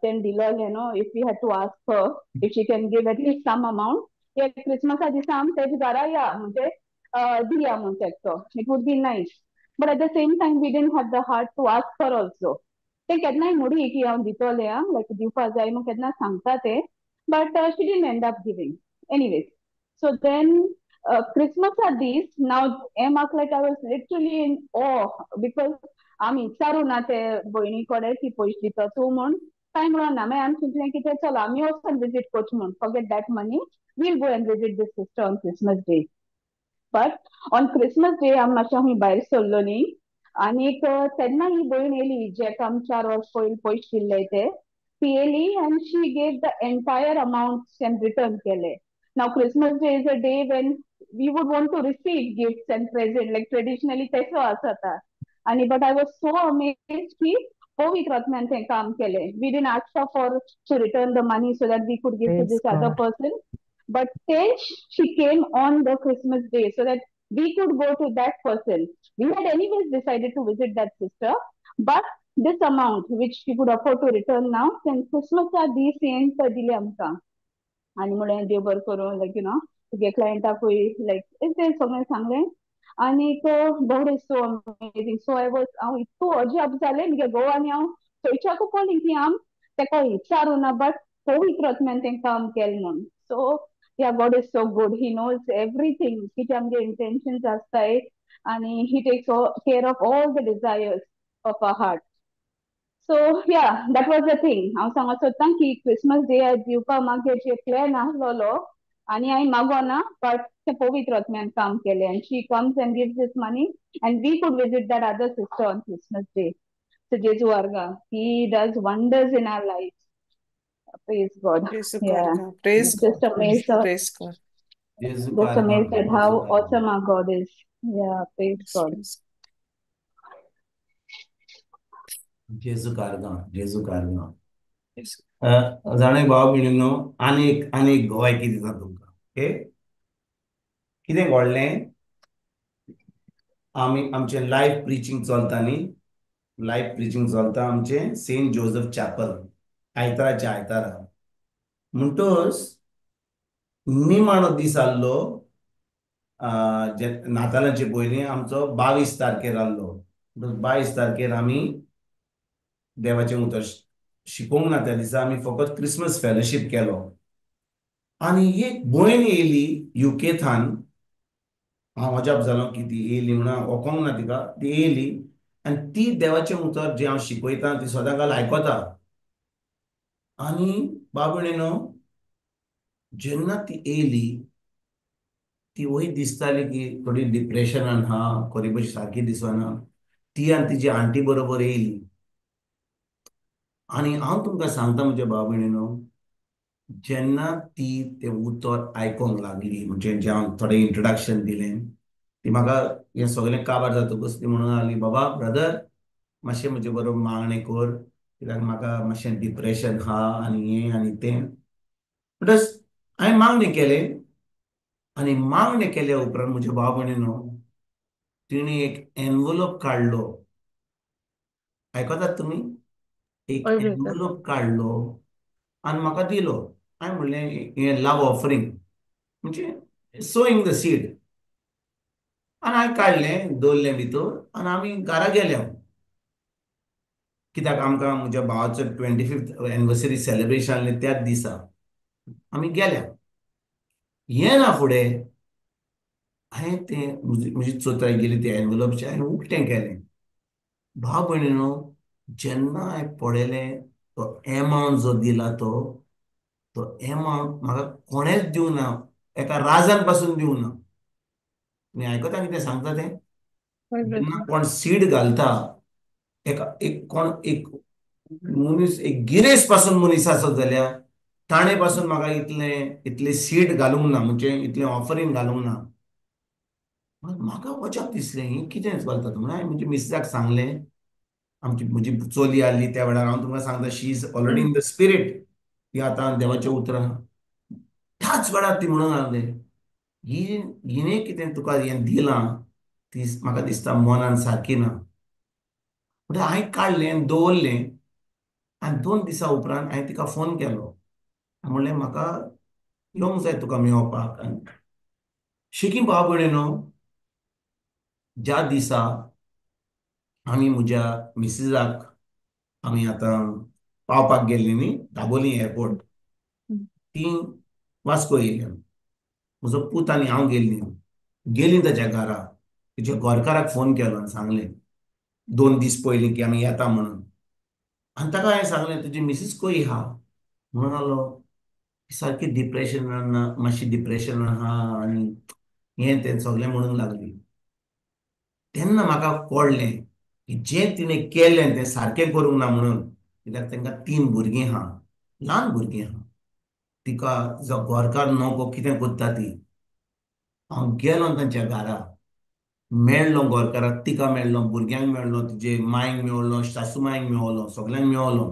तेणें दिलोलें न्हू if we had to ask her if she can give at least some amount हे क्रिसमसा दिसा आमी तेजे घरा या म्हणजे दिया म्हूण तेचो it would be nice but at the same time we didn't have the heart to ask her also. ते केन्नाय म्हणी की हांव दितोलें आं लायक दिवपा जाय म्हूण केन्ना सांगता ते but she didn't end up giving anyways. So then क्रिसमसा दीस नाव हें म्हाका like I was literally in awe because आमी विचारूं ना ते भयणी कडेन की पयशे दिता तूं म्हूण कांय म्हणून ना. मागीर आमी चिंतलें की तें चल आमी वचून विजीट करचें म्हूण forget that money we'll go and visit this sister on Christmas day. But on Christmas day आमी मातशें खंय भायर सरलो न्ही आनीक तेन्ना ही भयण येयली जेका आमी 4 वर्स पयलीं पयशे दिल्ले ते ती येयली and she gave the entire amount and return केले. Now Christmas day is a day when we would want to receive gifts and present like traditionally तेसो आसता आनी but I was so amazed की पवित्र आत्म्यान तें काम केलें. We didn't ask her for to return the money so that we could give to Praise this other God. person. But then she came on the Christmas day so that we could go to that person. We had anyways decided to visit that sister, but this amount which she could afford to return now, then Christmas दीस येन दिले आमकां आनी म्हणलें देव बरें करूं लायक you know तुगे क्लायंटाकूय लायक तें सगळें सांगलें आनीक God is so amazing. So I was हांव इतू अजाप जालें मुगे घोव आनी हांव थंयच्याकू पळयलें की आम तेका विचारूं ना बट पवित्र आत्म्यान तें काम केलें म्हूण. So yeah God is so good, he knows everything कितें आमगे इंटेन्शन्स आसताय आनी he takes care of all the desires of our heart. So yeah that was the thing. हांव सांगत सोदतां की क्रिसमस डे दिवपा मागीर जे प्लॅन आहलोलो आनी हांवें मागोना बट तें पवित्र आत्म्यान काम केलें and she comes and gives this money and we could visit that other sister on Christmas day. So जेजू आर्गा, he does wonders in our life. Praise God. Praise Yeah. God. Praise Just God. amazed. Praise God. जेजू Just amazed at how Jeju awesome our God is. Yeah, praise God. Praise. जेजू कारगां, जेजू कारगां. Praise. जाणा भाव भयणींनो, आनी एक गवायकी दिता तुमकां. Okay, कितें घडलें, आमी आमचें लायव्ह प्रिचींग चलता न्ही, लायव्ह प्रिचींग चलता आमचें सेंट जोजफ चॅपल आयताराच्या आयतारा. म्हणटकच निमाणो दीस आहलो नातालांचे पयलीं आमचो 22 तारखेर आहलो. 22 तारखेर आमी देवाचें उतर शिकोवंक ना त्या दिसा, आमी फकत क्रिसमस फेलोशीप केलो. आनी एक भयण येयली युकेथान, हांव अजाप जालो की ती येयली म्हणून हांव वळखोंक ना तिका. ती येयली आनी ती देवाचें उतर जें हांव शिकयतां ती सदां काल आयकता. आनी बाबणेनो जेन्ना ती येयली ती वय दिसताली की थोडी डिप्रेशनान हा, खरी बशी सारकी दिसना. ती आनी तिजी आंटी बरोबर येयली. आनी हांव तुमकां सांगता म्हज्या भाव भयणीनो, जेन्ना ती तें उतर आयकोंक लागली, म्हणजे जें हांव थोडें इंट्रोडक्शन दिलें, ती म्हाका हें सगळें काबार जातकूच ती म्हणून लागली, बाबा ब्रदर मातशें म्हजे बरोबर मागणें कर, कित्याक म्हाका मातशें डिप्रेशन आहा आनी हें आनी तें. म्हणटच हांवें मागणें केलें आनी मागणें केल्या उपरांत म्हज्या भाव भयणीनो तिणें एक एनवलप काडलो. आयकतात तुमी? एक हय ब्रदर. एनवलप काडलो आनी म्हाका दिलो. हांवें म्हणलें हें लव ऑफरींग, म्हणजे सोईंग the seed. आनी हांवें काडलें, दवरलें भितर आनी आमी घरा गेले. कित्याक आमकां म्हज्या भावाचो 25th anniversary celebration आहलें त्याच दिसा आमी गेल्या. येना फुडें हांवें तें म्हजी चोत्राय गेली ते एनवलपचें हांवें उक्तें केलें. भाव भयणीनो, जेन्ना हांवें पळयलें तो एमावंट जो दिला तो एमावंट म्हाका कोणेंच दिवना, एका राजान पासून दिवना. तुमी आयकता कितें सांगता तें? जेन्ना कोण सीड घालता, एका एक कोण एक मनीस एक गिरेस्त पासून मनीस आसत जाल्यार ताणें पासून म्हाका इतलें इतलें सीड घालूंक ना, म्हणजे इतलें ऑफरींग घालूंक ना. म्हाका अजाप दिसलें हें कितें चलता म्हणून हांवें म्हज्या मिसेसाक सांगलें. आमची म्हजी चली आहली त्या वेळार, हांव तुमकां सांगता, she is already in the spirit, ती आतां देवाच्या उतरां. त्याच वेळार ती म्हणून लागली, ही हिणें कितें तुका हें दिलां ती म्हाका दिसता मनान सारकी ना. म्हणटकीर हांवें काडलें आनी दवरलें आनी 2 दिसां उपरांत हांवें तिका फोन केलो. म्हणलें म्हाका येवंक जाय तुका मेळपाक. आनी शेकी भाव भयणीनो, ज्या दिसा आमी म्हज्या मिसिसाक आमी आतां पावपाक गेल्ली न्ही दाबोली एअरपोर्ट, ती वास्को येयली. म्हजो पूत आनी हांव गेल्ली गेलीं ताच्या घरा. तिच्या घरकाराक फोन केलो आनी सांगलें 2 दीस पयलीं की आमी येता म्हणून. आनी ताका हांवें सांगलें तुजी मिसीस खंय आहा? म्हणून आलो सारकी डिप्रेशनान, मातशी डिप्रेशन आहा आनी हें तें सगळें म्हणूंक लागली. तेन्ना म्हाका कळ्ळें की जें तिणें केलें तें सारकें करूंक ना म्हणून. कित्याक तांकां 3 भुरगीं आहा, ल्हान भुरगीं आहा. तिका जो घरकार नको कितें करता ती. हांव गेलो तांच्या घरा, मेळ्ळो घरकाराक, तिका मेळ्ळो, भुरग्यांक मेळ्ळो, तिजे मांयक मेळ्ळो, सासू मांयक मेळ्ळो, सगल्यांक मेळ्ळो.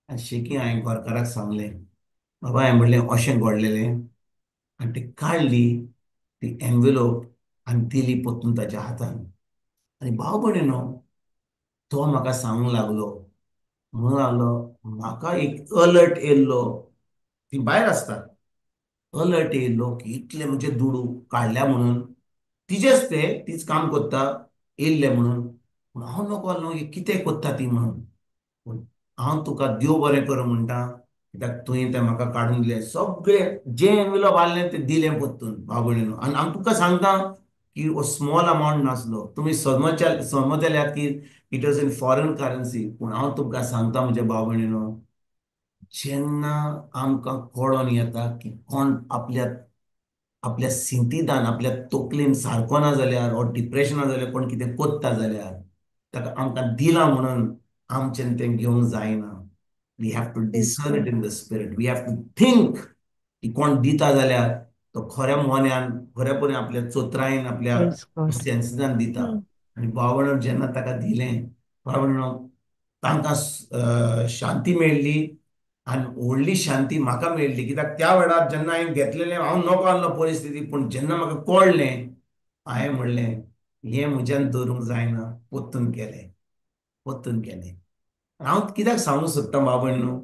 आनी शेकी हांवें घरकाराक सांगलें, बाबा हांवें म्हणलें अशें घडलेलें. आनी ती काडली ती एनवेलोप आनी दिली परतून ताच्या हातान. आनी भाव भयणीनो, तो म्हाका सांगूंक लागलो, म्हणूंक लागलो म्हाका एक अलर्ट येयल्लो. ती भायर आसतात, अलर्ट येयल्लो की इतले म्हजे दुडू काडल्या म्हणून, तिजेच ते तीच काम करता येयल्ले म्हणून. पूण हांव नको आसलो कितें करता ती म्हणून. पूण हांव तुका देव बरें करूं म्हणटा, कित्याक तुवें तें म्हाका काडून दिलें. सगळें जें एनवेलोप आहलें तें दिलें परतून भाव भयणीनो. आनी हांव तुका सांगता की हो स्मॉल अमावंट नासलो. तुमी समजल्यात की it was in foreign currency. पूण हांव तुमकां सांगता म्हज्या भाव भयणीनो, जेन्ना आमकां कळोन येता की कोण आपल्या आपल्या सिंतिदान आपल्या तकलेन सारको ना जाल्यार वो डिप्रेशना जाल्यार कोण कितें कोत्ता जाल्यार ताका आमकां दिलां म्हणून आमच्यान तें घेवंक जायना. We have to discern it in the spirit. We have to think की कोण दिता जाल्यार तो खऱ्या मोन्यान खऱ्यापणी आपल्या चोत्रायेन आपल्या सेन्सान दिता. आनी भावण जेन्ना ताका दिलें, भावण तांकां शांती मेळ्ळी आनी व्हडली शांती म्हाका मेळ्ळी. कित्याक त्या वेळार जेन्ना हांवें घेतलेलें हांव नको आसलो परिस्थिती, पूण जेन्ना म्हाका कळ्ळें हांवें म्हणलें हें म्हज्यान दवरूंक जायना, परतून केलें, परतून केलें. हांव कित्याक सांगूंक सोदता बाबा न्हू,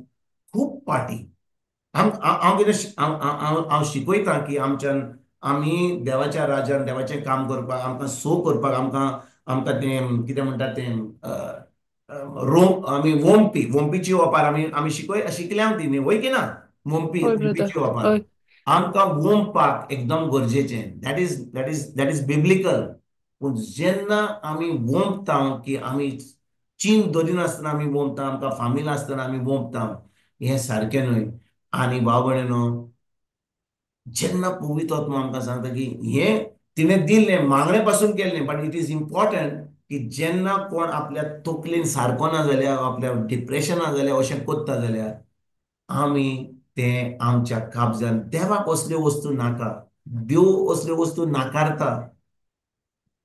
खूब पाटी हांव कितें हांव शिकयता की आमच्यान आमी देवाच्या राजान देवाचें काम करपाक आमकां सो करपाक आमकां आमकां तें कितें म्हणटा तें रोम आमी वोमपी वोमपीची वापर आमी आमी शिकल्या ती न्ही, वय की ना? वोमपी वोमपीची वापर आमकां वोमपाक एकदम गरजेचें. That is that is that is biblical. पूण जेन्ना आमी वोमता की आमी चीन दवरिनासतना आमी वोमता, आमकां फामील आसतना आमी वोमता, हें सारकें न्हय. आनी भाव भयणीनो, जेन्ना पवित्र आत्मा आमकां सांगता की हें तिणें दिल्लें मागणे पासून केल्लें, बट it is important की जेन्ना कोण आपल्या तकलेन सारको ना जाल्यार आपल्या डिप्रेशना जाल्यार अशें करता जाल्यार आमी तें आमच्या काबजान देवाक असल्यो वस्तू नाका, देव असल्यो वस्तू नाकारता.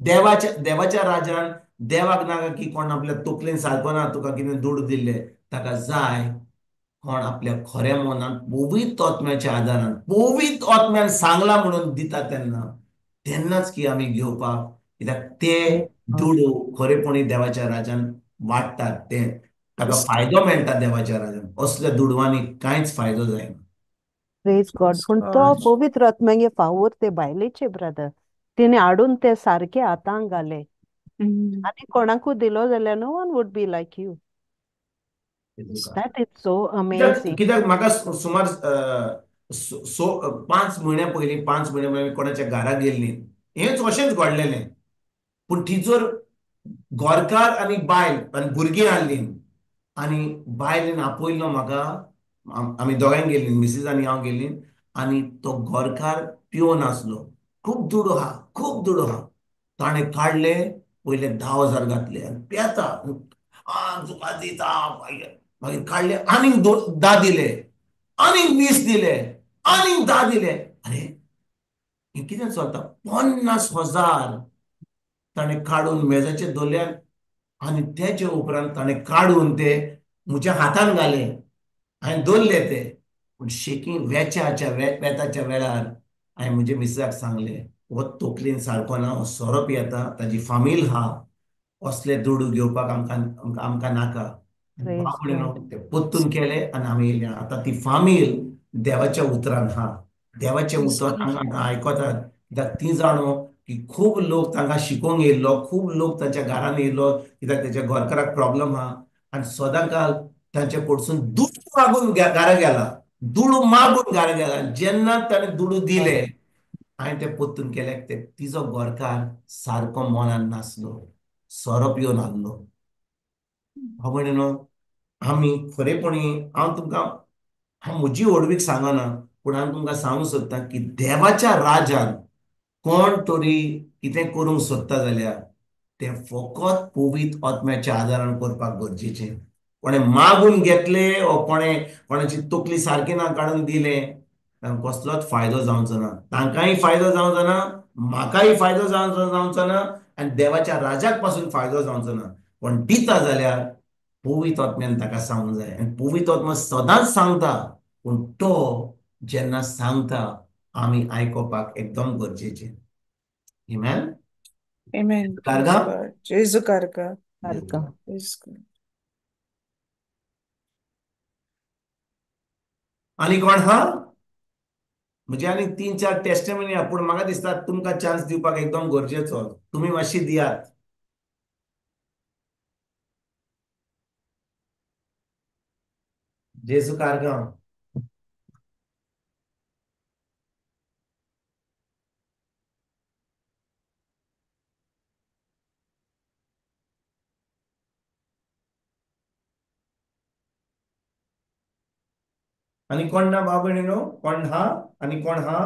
देवाच्या देवाच्या राजान देवाक नाका की कोण आपल्या तकलेन सारको ना तुका कितें दुडू दिल्ले, ताका जाय कोण आपल्या खऱ्या मनान पवित्र आत्म्याच्या आदारान पवित्र आत्म्यान सांगला म्हणून दिता तेन्ना तेन्नाच की आमी घेवपाक, कित्याक ते दुडू खरेपणी देवाच्या राजान वाडटात, ते ताका फायदो मेळटा देवाच्या राजान. असल्या दुडवांनी कांयच फायदो जायना. प्रेज गॉड. पूण तो पवित्र आत्म्यागे फावोर ते बायलेचे ब्रदर, तिणें हाडून ते सारके हातांक घाले. आनी कोणाकूय दिलो जाल्यार no one would be like you. That is so amazing. कित्याक म्हाका सुमार 5 म्हयन्या पयलीं 5 म्हयन्या पयलीं कोणाच्या घरा गेल्ली, हेंच अशेंच घडलेलें. पूण टिचर गोरकार आनी बायल आनी भुरगीं आहलीं आनी बायलेन आपयल्लो म्हाका, आमी दोगांय गेल्लीं, मिसीस आनी हांव गेल्लीं. आनी तो गोरकार पिवन आसलो, खूब दुडू आहा, खूब दुडू आहा. ताणें काडले पयले 10,000 घातले आनी पेता तुका दिता, मागीर काडले आनीक 10 दिले, आनीक 20 दिले, आनीक 10 दिले. अरे हें कितें चलता? 50,000 ताणें काडून मेजाचेर दवरले आनी तेचे उपरांत ताणें काडून ते म्हज्या हातान घाले, हांवें दवरले ते. पूण शेकी वेच्याच्या वेताच्या वेळार हांवें म्हज्या मिसेसाक सांगलें, हो तकलेन सारको ना, हो सोरो पियेता, ताजी फामील आहा, असले दुडू घेवपाक आमकां आमकां नाका. ते पोत्तून केले आनी आमी येयले. आतां ती फामील देवाच्या उतरान आहा, देवाचें उतर तांकां आयकतात. कित्याक ती जाणो की खूब लोक तांकां शिकोवंक येयल्लो, खूब लोक तांच्या घरान येयल्लो, कित्याक तेच्या घरकाराक प्रॉब्लम आहा आनी सदांकाल तांचे कडसून दुडू मागून घरा गेला, दुडू मागून घरा गेला. जेन्ना ताणें दुडू दिले हांवें ते पोत्तून केले, ते तिजो घरकार सारको मनान नासलो, सोरो पिवन आहलो. भाव भयणीनो, आमी खरेपणी हांव तुमकां हांव म्हजी व्हडवीक सांगना, पूण हांव तुमकां सांगूंक सोदतां की देवाच्या राजान कोण तरी कितें करूंक सोदता जाल्यार तें फकत पवित्र आत्म्याच्या आदारान करपाक गरजेचें. कोणें मागून घेतलें ओ कोणें कोणाची तकली सारकी ना काडून दिलें, तांकां कसलोच फायदो जावचो ना, तांकांय फायदो जावचो ना, म्हाकाय फायदो जावचो ना आनी देवाच्या राजाक पासून फायदो जावचो ना. पण दिता जाल्यार पवित्र आत्म्यान ताका सांगूंक जाय आनी पवित्र आत्मा सदांच सांगता, पूण तो जेन्ना सांगता आमी आयकुपाक एकदम गरजेचें. Amen? Amen. कारगा? जेजू कारगा. कारगा. आनी कोण हा? म्हजे आनी 3-4 टेस्टमनी आहा, पूण म्हाका दिसता तुमकां चान्स दिवपाक एकदम गरजेचो. तुमी मातशी दियात. जेजू कारगा. आनी कोण ना भाव भयणीनो? कोण हा आनी कोण हा?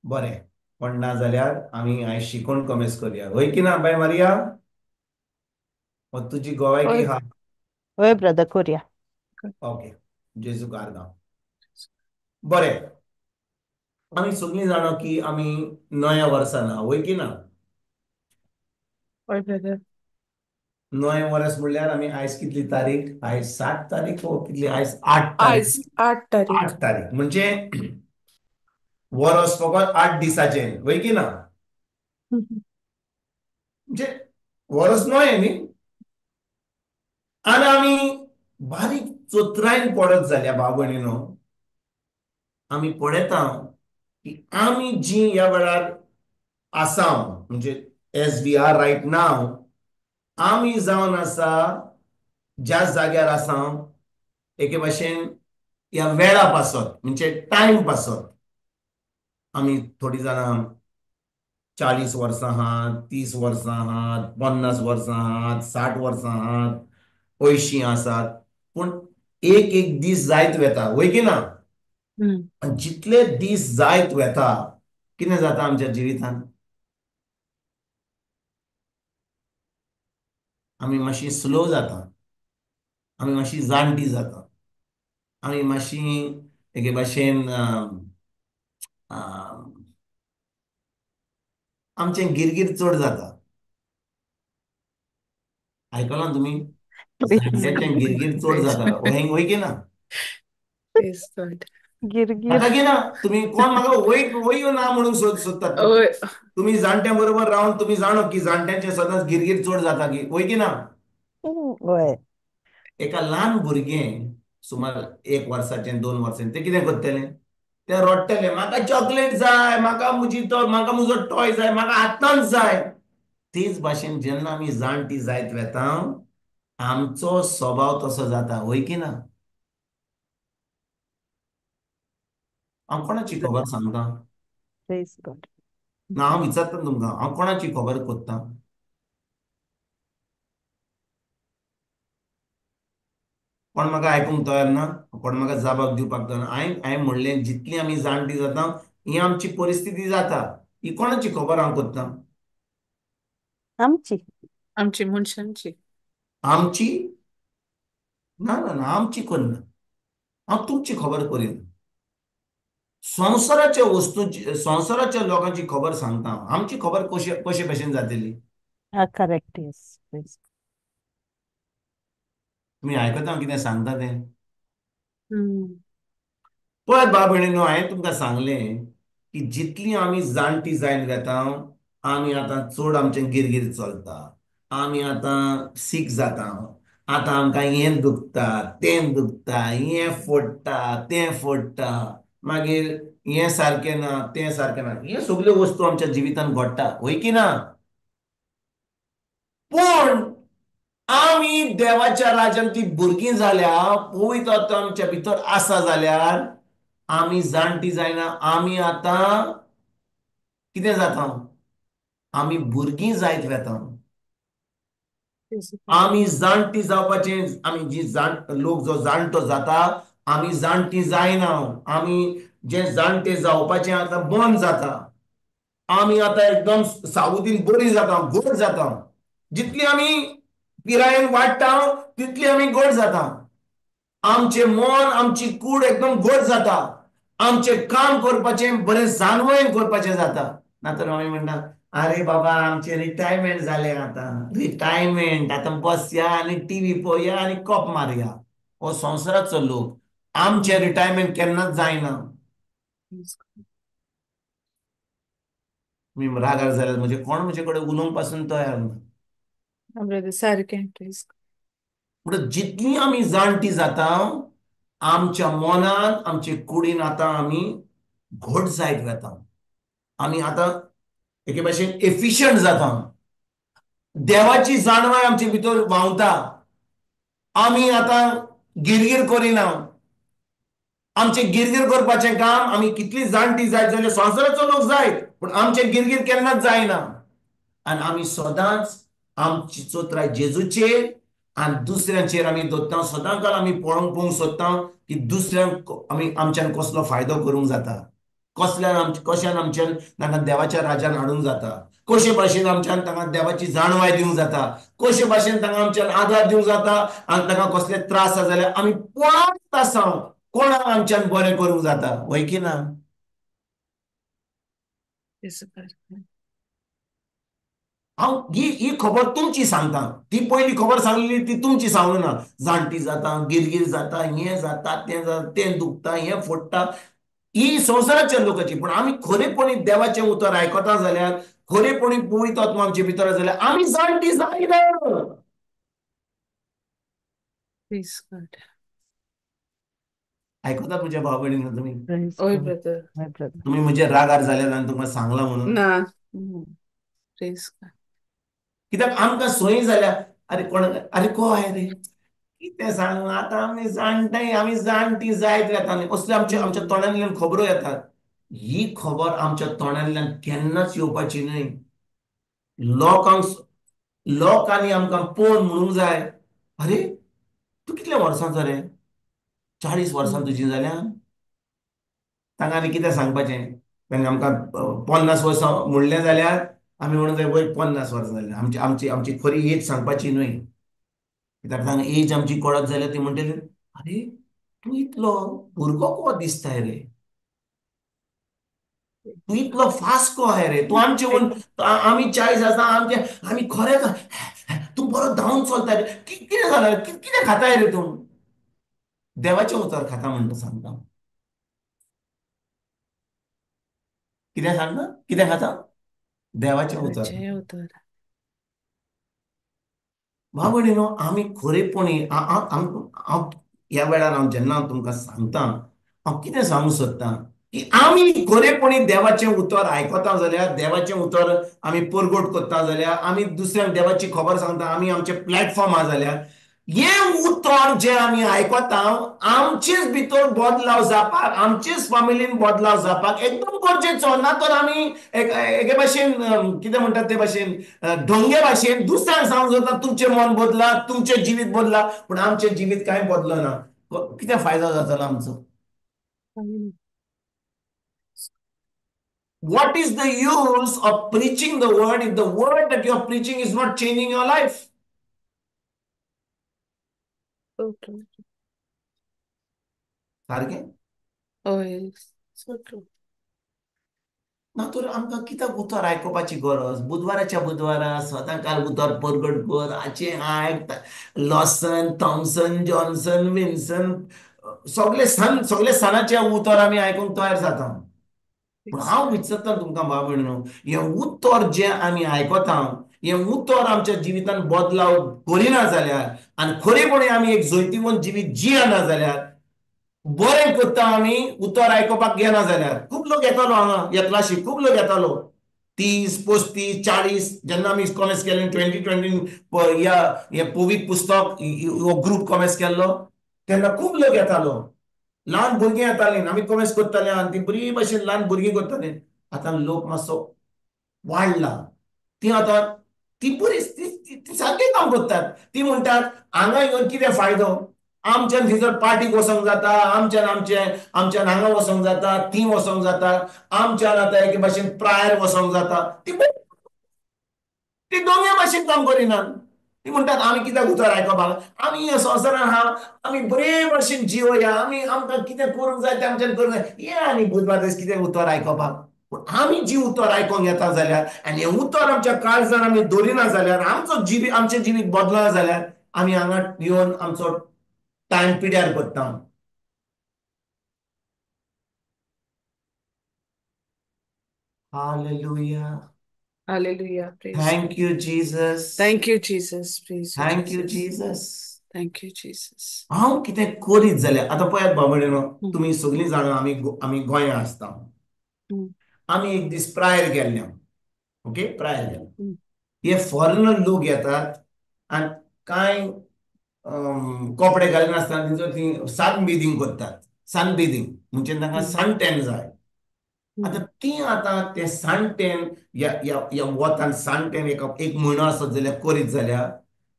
बरें, कोण ना जाल्यार आमी आयज शिकोवन कमेस करया, हय की ना बाय मारिया? तुजी गोवाय की हा? हय ब्रदर, करया. ओके, जेजू कारगा. बरें, आमी सगळीं जाणा की आमी नव्या वर्सान आहा, हय की ना? हय ब्रदर. नवें वर्स म्हणल्यार आमी आयज कितली तारीख? आयज 7 तारीख हो कितली? आयज 8 तारीख. आयज 8 तारीख. 8 तारीख म्हणजे वर्स फकत 8 दिसाचें, हय की ना? म्हणजे वर्स नवें न्ही. आनी आमी बारीक चतुरायेन पडत जाल्या भाव भयणीनो, आमी पळयता की आमी जी ह्या वेळार आसा, म्हणजे as we are right now, आमी जावन आसा ज्या जाग्यार आसा एके भाशेन ह्या वेळा पासत, म्हणजे टायम पासत आमी थोडीं जाणां 40 वर्सां आहात, 30 वर्सां आहात, 50 वर्सां आहात, 60 वर्सां आहात, 80 आसात, पूण एक एक दीस जायत वेता, हय की ना? आनी जितले दीस जायत वेता कितें जाता आमच्या जिवितांत? आमी मातशी स्लो जाता, आमी मातशी जाणटी जाता, आमी मातशी एके भाशेन आमचें गिरगीर चड जाता. आयकलां तुमी? जाणट्याचें गिरगीर चड जाता, हय की ना? गिरगीर जाता की ना? तुमी कोण म्हाका वय वय ना म्हणून सोदतात? तुमी जाणट्यां बरोबर रावन तुमी जाणो की जाणट्यांचे सदांच गिरगीर चड जाता की, वय की ना? हय. एका ल्हान भुरगें सुमार 1 वर्साचें 2 वर्साचें तें कितें करतलें? तें रडटलें, म्हाका चॉकलेट जाय, म्हाका म्हजी तो, म्हाका म्हजो टॉय जाय, म्हाका आतांच जाय. तेच भाशेन जेन्ना आमी जाणटी जायत वेता आमचो स्वभाव तसो जाता, हय की ना? हांव कोणाची खबर सांगता ना, हांव विचारता तुमकां, हांव कोणाची खबर कोत्ता? कोण म्हाका आयकूंक तयार ना, कोण म्हाका जाबाब दिवपाक तयार ना. हांवें म्हणलें जितली आमी जाणटी जाता ही आमची परिस्थिती जाता, ही कोणाची खबर हांव कोत्ता? आमची, आमची मनशांची. आमची ना ना ना, आमची करना, हांव तुमची खबर करीन. संवसाराच्या वस्तूंची, संवसाराच्या लोकांची खबर सांगता, आमची खबर कशे कशे भशेन जातली? करेक्ट, येस. तुमी आयकता कितें सांगता तें? पळयात भाव भयणीनो, हांवें तुमकां सांगलें की जितली आमी जाणटी जायन वेता आमी आतां चड आमचें गिरगीर चलता, आमी आतां सीक जाता, आतां आमकां हें दुखता तें दुखता, हें फोडटा तें फोडटा, मागीर हें सारकें ना तें सारकें ना, हे सगल्यो वस्तू आमच्या जिवितान घडटा, हय की ना? पूण आमी देवाच्या राज्यान ती भुरगीं जाल्या, पवित्र आत्मा आमच्या भितर आसा जाल्यार आमी जाणटी जायना, आमी आतां कितें जाता, आमी भुरगीं जायत वेता. आमी जाणटी जावपाचें, आमी जी लोक जो जाणटो जाता, आमी जाणटी जायना, आमी जे जाणटे जावपाचें आतां बंद जाता, आमी आतां एकदम सावुदीन बरी जाता, गोड जाता. जितली आमी पिरायेन वाडटा तितली आमी गोड जाता, आमचें मन आमची कूड एकदम गोड जाता, आमचें काम करपाचें बरें जाणवयन करपाचें जाता. ना तर आमी म्हणटा अरे बाबा आमचें रिटायरमेंट जालें, आतां रिटायरमेंट, आतां बसया आनी टिवी पळोवया आनी कॉप मारया. हो संवसाराचो लोक, आमचें रिटायरमेंट केन्नाच जायना. मी रागार जाल्यार म्हणजे कोण म्हजे कडेन उलोवंक पासून तयार ना. सारकें. म्हणून जितली आमी जाणटी जाता आमच्या मनान आमचे कुडीन आतां आमी घट जायत वता, आमी आतां एके भाशेन एफिशियंट जाता, देवाची जाणवाय आमचे भितर व्हांवता, आमी आतां गिरगीर करिना. आमचें गिरगीर करपाचें काम आमी कितली जाणटी जायत जाल्यार संवसाराचो लोक जायत, पूण आमचें गिरगीर केन्नाच जायना. आनी आमी सदांच आमची चोत्राय जेजूचेर आनी दुसऱ्यांचेर आमी दवरता, सदां काल आमी पळोवंक सोदता की दुसऱ्यांक आमी आमच्यान कसलो फायदो करूंक जाता, कसल्यान कशान आमच्यान तांकां देवाच्या राज्यान हाडूंक जाता, कशे भाशेन आमच्यान तांकां देवाची जाणवाय दिवंक जाता, कशे भाशेन तांकां आमच्यान आदार दिवंक जाता, आनी तांकां कसले त्रास आसा जाल्यार आमी पळयत आसा कोणाक आमच्यान बरें करूंक जाता, हय की ना? हांव ही खबर तुमची सांगता, ती पयली खबर सांगलेली ती तुमची सांगू ना. जाणटी जाता, गिरगीर जाता, हें जाता तें जाता, तें दुखता, हें फोडटा, ही संवसाराच्या लोकांची. पूण आमी खरेपणी देवाचें उतर आयकता जाल्यार, खरेपणी पवित्र आत्मा आमचे भितर जाल्यार आमी जाणटी जायना. आयकता म्हज्या भाव भयणींनो तुमी? तुमी म्हजे रागार जाल्यार आनी तुमकां सांगलां म्हणून ना, कित्याक आमकां सोय जाल्या. अरे कोण, अरे को आहे रे, कितें सांगू आतां आमी जाणटे, आमी जाणटी जायत वेता न्ही, असल्यो आमच्या आमच्या तोंडांतल्यान खबरो येतात. ही खबर आमच्या तोंडांतल्यान केन्नाच येवपाची न्हय. लोकांक लोकांनी आमकां पळोवन म्हणूंक जाय, अरे तूं कितल्या वर्सांचो रे, 40 वर्सां तुजी जाल्या. तांकां आनी कितें सांगपाचें? तांकां आमकां 50 वर्सां म्हणलें जाल्यार आमी म्हणूंक जाय वय 50 वर्सां जालीं. आमची आमची आमची खरी एज सांगपाची न्हय, कित्याक तांकां एज आमची कळत जाल्यार ती म्हणटली अरे तूं इतलो भुरगो को दिसताय रे, तूं इतलो फास्ट को आहाय रे, तूं आमचे आमी 40 आसा, आमचे आमी खरेंच तूं बरो धांवन चलताय रे, कितें जालें, कितें खाताय रे तूं? देवाचें उतर खाता म्हणटा सांगता. कितें सांगता? कितें खाता? देवाचें उतर. भाव भयणीनो, आमी खरेपणी हांव ह्या वेळार हांव जेन्ना तुमकां सांगता, हांव कितें सांगूंक सोदता की आमी खरेपणी देवाचें उतर आयकता जाल्यार, देवाचें उतर आमी परगट करता जाल्यार, आमी दुसऱ्यांक देवाची खबर सांगता, आमी आमचें प्लॅटफॉर्म आसा जाल्यार, हें उतर जें आमी आयकता आमचेच भितर बदलाव जावपाक, आमचेच फामिलीन बदलाव जावपाक एकदम गरजेचो. ना तर आमी एके भाशेन कितें म्हणटात ते भाशेन ढोंगे भाशेन दुसऱ्यांक सांगूंक जाता तुमचें मन बदला, तुमचें जिवीत बदला, पूण आमचें जिवीत कांय बदलना. कितें फायदो जातलो आमचो? What is the use of preaching the word if the word that you are preaching is not changing your life? Okay. सारकें? हय, so true. ना तर आमकां कित्याक उतर आयकुपाची गरज? बुधवाराच्या बुधवारा सदां काल उतर परगट कर, हाचें आयक, लॉसन, थॉमसन, जॉन्सन, विन्सन, सगळे सन, सगळे सणाचे उतर आमी आयकूंक तयार जाता. पूण हांव विचारता तुमकां भाव भयणीनो, हें उतर जें आमी आयकता, हें उतर आमच्या जिवितान बदलाव करिना जाल्यार आनी खरेपणी आमी एक जैतिवंत जिवीत जियना जाल्यार, बरें करता आमी उतर आयकुपाक येना जाल्यार. खूब लोक येतालो हांगा ह्या क्लासीक, खूब लोक येतालो, 30, 35, 40. जेन्ना आमी कॉमेर्स केलें 2020 ह्या हें पवित्र पुस्तक हो ग्रूप कॉमेर्स केल्लो तेन्ना खूब लोक येतालो. ल्हान भुरगीं येतालीं, आमी कॉमेर्स करताले आनी ती बरी भशेन ल्हान भुरगीं करतालीं. आतां लोक मातसो वाडला, ती आतां ती बरी ती सारकें काम करतात. ती म्हणटात हांगा येवन कितें फायदो, आमच्यान थंयसर पार्टीक वचोंक जाता, आमच्यान आमचें आमच्यान हांगा वचोंक जाता, ती वचोंक जाता, आमच्यान आतां एके भाशेन प्रायर वचोंक जाता. ती ती दोनूय भाशेन काम करिनात. ती म्हणटात आमी कित्याक उतर आयकपाक, आमी ह्या संवसारान आहा, आमी बरे भाशेन जिवया, आमी आमकां कितें करूंक जाय तें आमच्यान करूंक जाय. हे आनी बुधवार दीस कितें उतर आयकपाक. पूण आमी जी उतर आयकोंक येता जाल्यार आनी हें उतर आमच्या काळजान आमी दवरिना जाल्यार, आमचो जिवीत आमचें जिवीत बदलना जाल्यार आमी हांगा येवन आमचो टायम पिड्यार करता. Hallelujah. Hallelujah. Praise Thank God. you, Jesus. Thank you, Jesus. Praise you, Thank you, Jesus. Jesus. Thank you, Jesus. हांव कितें करीत जाल्यार आतां पळयात बाबडे, तुमी सगळीं जाणां आमी आमी गोंया आसता. आमी एक दीस प्रायर गेल्ले, ओके, प्रायर गेले. हे फॉरेनर लोक येतात आनी कांय कपडे घालिनासतना तेंचो ती सन बेदींग करतात. सन बेदींग म्हणजे तांकां सन टॅन जाय. आतां ती आतां ते सन टॅन ह्या ह्या वतान सन टॅन एक म्हयनो आसत जाल्यार करीत जाल्यार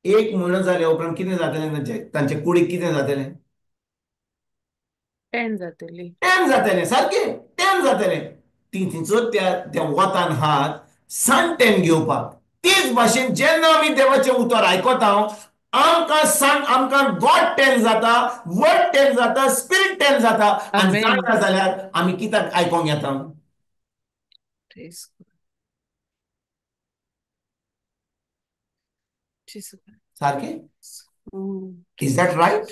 एक म्हयनो जाल्या उपरांत कितें जातलें तांचे तांचे कुडीक कितें जातलें? टॅन जातली. टॅन जातलें, सारकें टॅन जातलें. ती थंयसर त्या त्या वतान हात सन टॅन घेवपाक. तेच भाशेन जेन्ना आमी देवाचें उतर आयकता आमकां सन आमकां गॉड टॅन जाता, वर्ड टॅन जाता, स्पिरीट टॅन जाता. आनी जायना जाल्यार आमी कित्याक आयकोंक येता? सारकें? Is that right?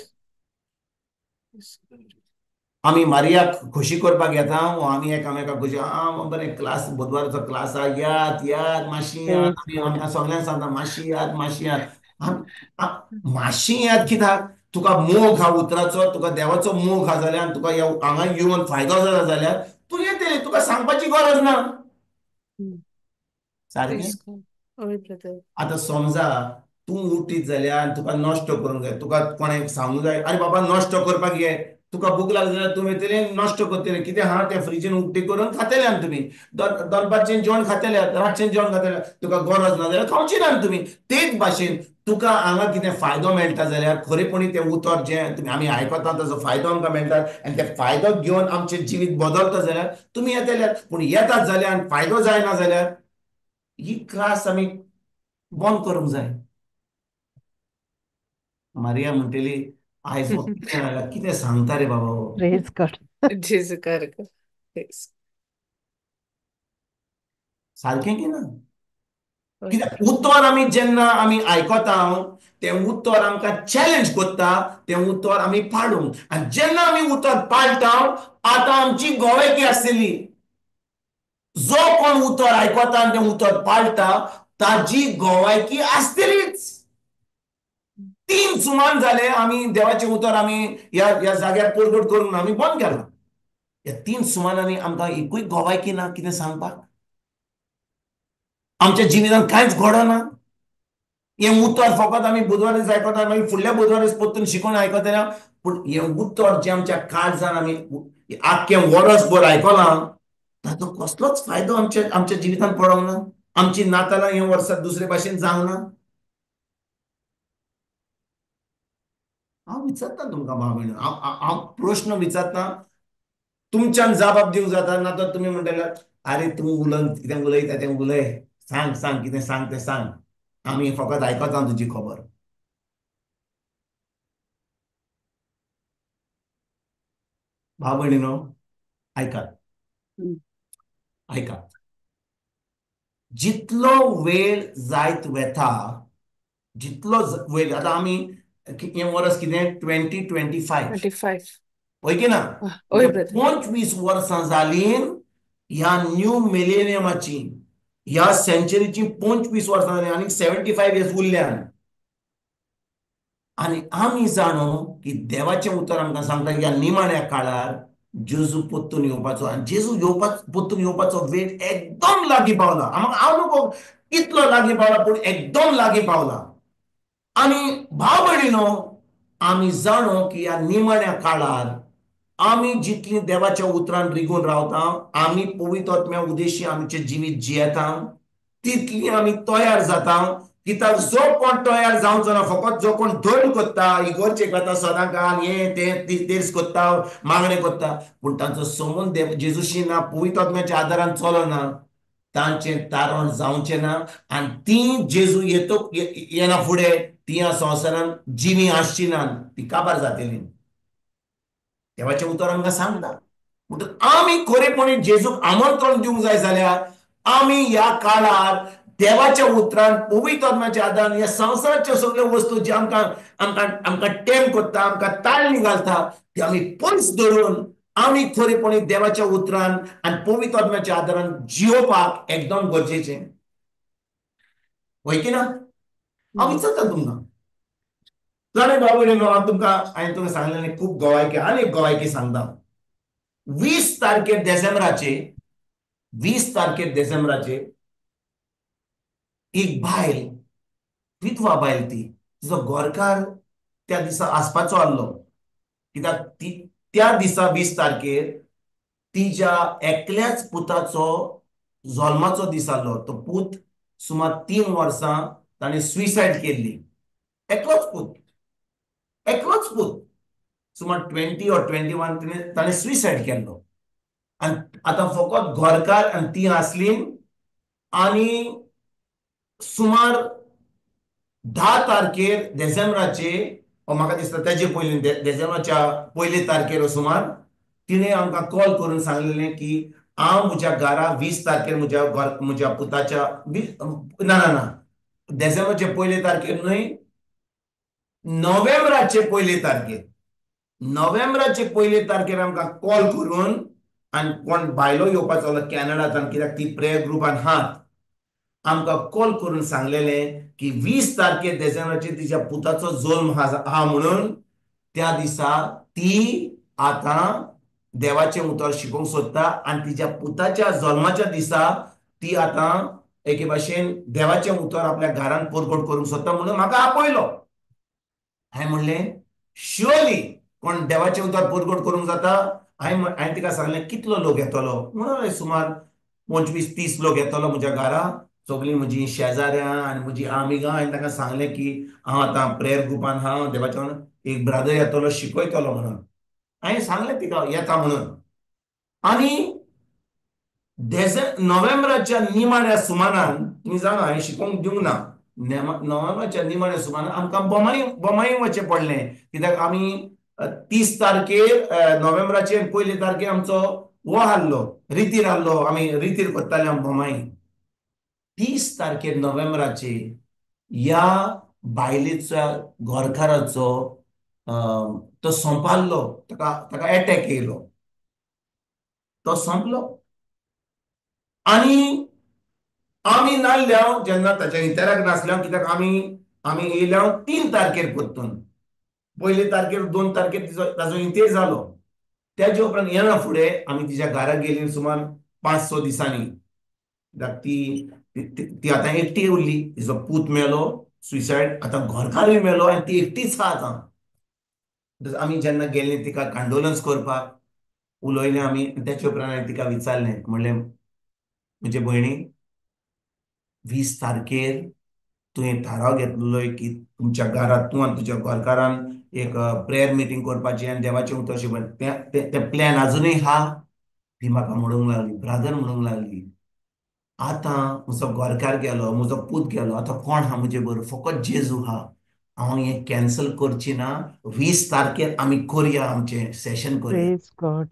आमी मारियाक खोशी करपाक येता वो आमी एकामेकाक खोशी, आं बरें क्लास बुधवाराचो क्लास आहा, यात यात मातशी यात, आमी आमकां सगल्यांक सांगता मातशी यात मातशी यात. मातशी याद कित्याक? तुका मोग हा उतराचो, तुका देवाचो मोग हा जाल्यार तुका हांगा येवन फायदो जाला जाल्यार तूं येतली, तुका सांगपाची गरज ना. सारकें? आतां समजा तूं उठीत जाल्यार तुका नश्ट करूंक जाय, तुका कोणें सांगूंक जाय, आरे बाबा नश्ट करपाक ये, तुका भूक लागली जाल्यार तूं वयतलें नश्ट करतलें, कितें आहा तें फ्रिजीन उक्ती करून खातले आनी तुमी दनपारचें जेवण खातले, रातचें जेवण खातले, तुका गरज ना जाल्यार खावची ना तुमी. तेच भाशेन तुका हांगा कितें फायदो मेळटा जाल्यार खरेपणी तें उतर जें तुमी आमी आयकता ताजो फायदो आमकां मेळटा आनी ते फायदो घेवन आमचें जिवीत बदलता जाल्यार तुमी येतले. पूण येतात जाल्यार आनी फायदो जायना जाल्यार ही क्लास आमी बंद करूंक जाय. मारिया म्हणटली आयज कितें कितें सांगता रे बाबा. प्रेज गॉड. सारकें की ना? कित्याक उतर आमी जेन्ना आमी आयकता तें उतर आमकां चॅलेंज करता, तें उतर आमी पाळूंक. आनी जेन्ना आमी उतर पाळटा आतां आमची गोवेकी आसतली. जो कोण उतर आयकता आनी तें उतर पाळटा ताजी गोवायकी आसतलीच. 3 सुमान जाले आमी देवाचें उतर आमी ह्या ह्या जाग्यार परगट करून आमी बंद केलां. ह्या 3 सुमानांनी आमकां एकूय गोवायकी ना कितें सांगपाक. आमच्या जिवितांत कांयच घडना. हें उतर फकत आमी बुधवार दीस आयकता, मागीर फुडल्या बुधवार दीस परतून शिकोवन आयकतले. पूण हें उतर जें आमच्या काळजान आमी आख्खें वरसभर आयकलां ताचो कसलोच फायदो आमच्या आमच्या जिवितांत पडोंक ना. आमची नातालां हें वर्सा दुसरे भाशेन जावंक ना. हांव विचारता तुमकां भाव भयण, हांव प्रश्न विचारता, तुमच्यान जबाब दिवंक जाता ना तर तुमी म्हणटले आरे तूं उलोवन कितें उलयता तें उलय, सांग सांग कितें सांग तें सांग, आमी फकत आयकता तुजी खबर. भाव भयणीनो आयकात आयकात, जितलो वेळ जायत वेता जितलो वेळ, आतां आमी हें वर्स कितें 2025 हय की ना, 25 वर्सां जालीं ह्या न्यू मिलेनियमाची, ह्या सेंचुरीची 25 वर्सां जालीं आनी 75 इयर्स उरल्यान. आनी आमी जाणो की देवाचें उतर आमकां सांगता ह्या निमाण्या काळार जेजू परतून येवपाचो, आनी जेजू परतून येवपाचो वेळ एकदम लागीं पावला. आमकां हांव नको कितलो लागीं पावला, पूण एकदम लागीं पावला. आनी भाव भयणीनो, आमी जाणो की ह्या निमाण्या काळार आमी जितली देवाच्या उतरान रिगून रावता, आमी पवित्र आत्म्या उद्देशी आमचें जिवीत जियेता, तितली आमी तयार जाता. कित्याक जो कोण तयार जावचो ना, फकत जो कोण धोल करता, इगोर्चेक वता सदांकाल, हें तें तेर्स करता, मागणें करता, पूण तांचो संबंद देव जेजूशी ना, पवित्र आत्म्याच्या आदारान चलना, तांचें तारण जावचें ना. आनी ती जेजू येतो येना फुडें ती ह्या संवसारान जिवी आसची ना, ती काबार जातली. देवाचें उतर आमकां सांगता. म्हणटकच आमी खरेपणी जेजूक आमंत्रण दिवंक जाय जाल्यार आमी ह्या काळार देवाच्या उतरान, पवित्र आत्म्याच्या आदारान ह्या संवसाराच्यो सगळ्यो वस्तू ज्यो आमकां आमकां आमकां टेम करता, आमकां ताळणी घालता, ती आमी पयस धरून आमी खरेपणी देवाच्या उतरान आनी पवित्र आत्म्याच्या आदारान जियोवपाक एकदम गरजेचें. वय की ना? हांव विचारता तुमकां जाणें भाव भयणीनो, हांव तुमकां हांवें तुमकां सांगलें खूब गोवायकी, आनी एक गोवायकी सांगता. 20 तारखेर डिसेंबराचे, 20 तारखेर डिसेंबराचे एक बायल, विधवा बायल, ती तिचो गोरकार त्या दिसा आसपाचो आसलो, कित्याक ती त्या दिसा 20 तारखेर तिच्या एकल्याच पुताचो जल्माचो दीस आसलो. तो पूत सुमार 3 वर्सां ताणें सुसायड केल्ली. एकलोच पूत, एकलोच पूत, सुमार 20 or 21 ताणें सुसायड केल्लो. आनी आतां फकत घरकार आनी ती आसली. आनी सुमार 10 तारखेर डिसेंबराचे, म्हाका दिसता तेजे पयलीं डिसेंबराच्या पयले तारखेर सुमार तिणें आमकां कॉल करून सांगलेलें की हांव म्हज्या घरा 20 तारखेर म्हज्या घर म्हज्या पुताच्या, ना ना ना, डिसेंबराचे पयले तारखेर न्हय, नोव्हेंबराचे पयले तारखेर, नोव्हेंबराचे पयले तारखेर आमकां कॉल करून, आनी कोण बायलो येवपाचो जाल्यार कॅनडांतल्यान, कित्याक ती प्रेयर ग्रुपान आहात, आमकां कॉल करून सांगलेलें की 20 तारखेर डिसेंबराचेर तिच्या पुताचो जल्म आहा म्हणून त्या दिसा ती आतां देवाचें उतर शिकोवंक सोदता आनी तिच्या पुताच्या जल्माच्या दिसा ती आतां एके भाशेन देवाचें उतर आपल्या घरान परगट करूंक सोदता म्हणून म्हाका आपयलो. हांवें म्हणलें शुअरली कोण देवाचें उतर परगट करूंक जाता. हांवें तिका सांगलें कितलो लोक येतलो म्हणून, सुमार 25-30 लोक येतलो म्हज्या घरा, सगळीं म्हजी शेजाऱ्यां आनी म्हजी आमिगां. हांवें तांकां सांगलें की हांव आतां प्रेयर ग्रुपान आहा, देवाच्या एक ब्रादर येतलो शिकयतलो म्हणून. हांवें सांगलें तिका येता म्हणून. आनी नोव्हेंबराच्या निमाण्या सुमारान, तुमी जाणा हांवें शिकोवंक दिवंक ना, नोव्हेंबराच्या निमाण्या सुमारान आमकां बोमाई बोमाई वचचें पडलें, कित्याक आमी 30 तारखेर नोव्हेंबराचे पयले तारखेर आमचो हो आहलो, रितीर आहलो, आमी रितीर करताले आमी बोमाई. 30 तारखेर नोव्हेंबराचे ह्या बायलेच्या घरकाराचो तो सोंपाल्लो, ताका ताका एटॅक येयलो, तो सोंपलो. आनी आमी नाल्ल्या जेन्ना ताच्या इंतराक नासल्या, कित्याक आमी आमी येयल्या 3 तारखेर परतून, पयले तारखेर 2 तारखेर तिचो ताजो इंतेर जालो. तेजे उपरांत येना फुडें आमी तिच्या घरा गेली सुमार 5-6 दिसांनी, कित्याक ती ती आतां एकटी उरली, तिचो पूत मेलो सुसायड, आतां घरकारूय मेलो आनी ती एकटीच आहा आतां. आमी जेन्ना गेले तिका कंडोलन्स करपाक उलयलें आमी, तेचे उपरांत हांवें तिका विचारलें, म्हणलें म्हजे भयणी 20 तारखेर तुवें थाराव घेतलेलो की तुमच्या घरांत तूं आनी तुज्या घरकारान एक प्रेयर मिटींग करपाची आनी देवाचें उतर शिकपाचें, तें प्लॅन आजुनूय आहा. ती म्हाका म्हणूंक लागली, ब्रादर म्हणूंक लागली, आतां म्हजो घरकार गेलो, म्हजो पूत गेलो, आतां कोण आहा म्हजे बरोबर, फकत जेजू आहा, हांव हें कॅन्सल करची ना, 20 तारखेर आमी करया आमचें सेशन करया.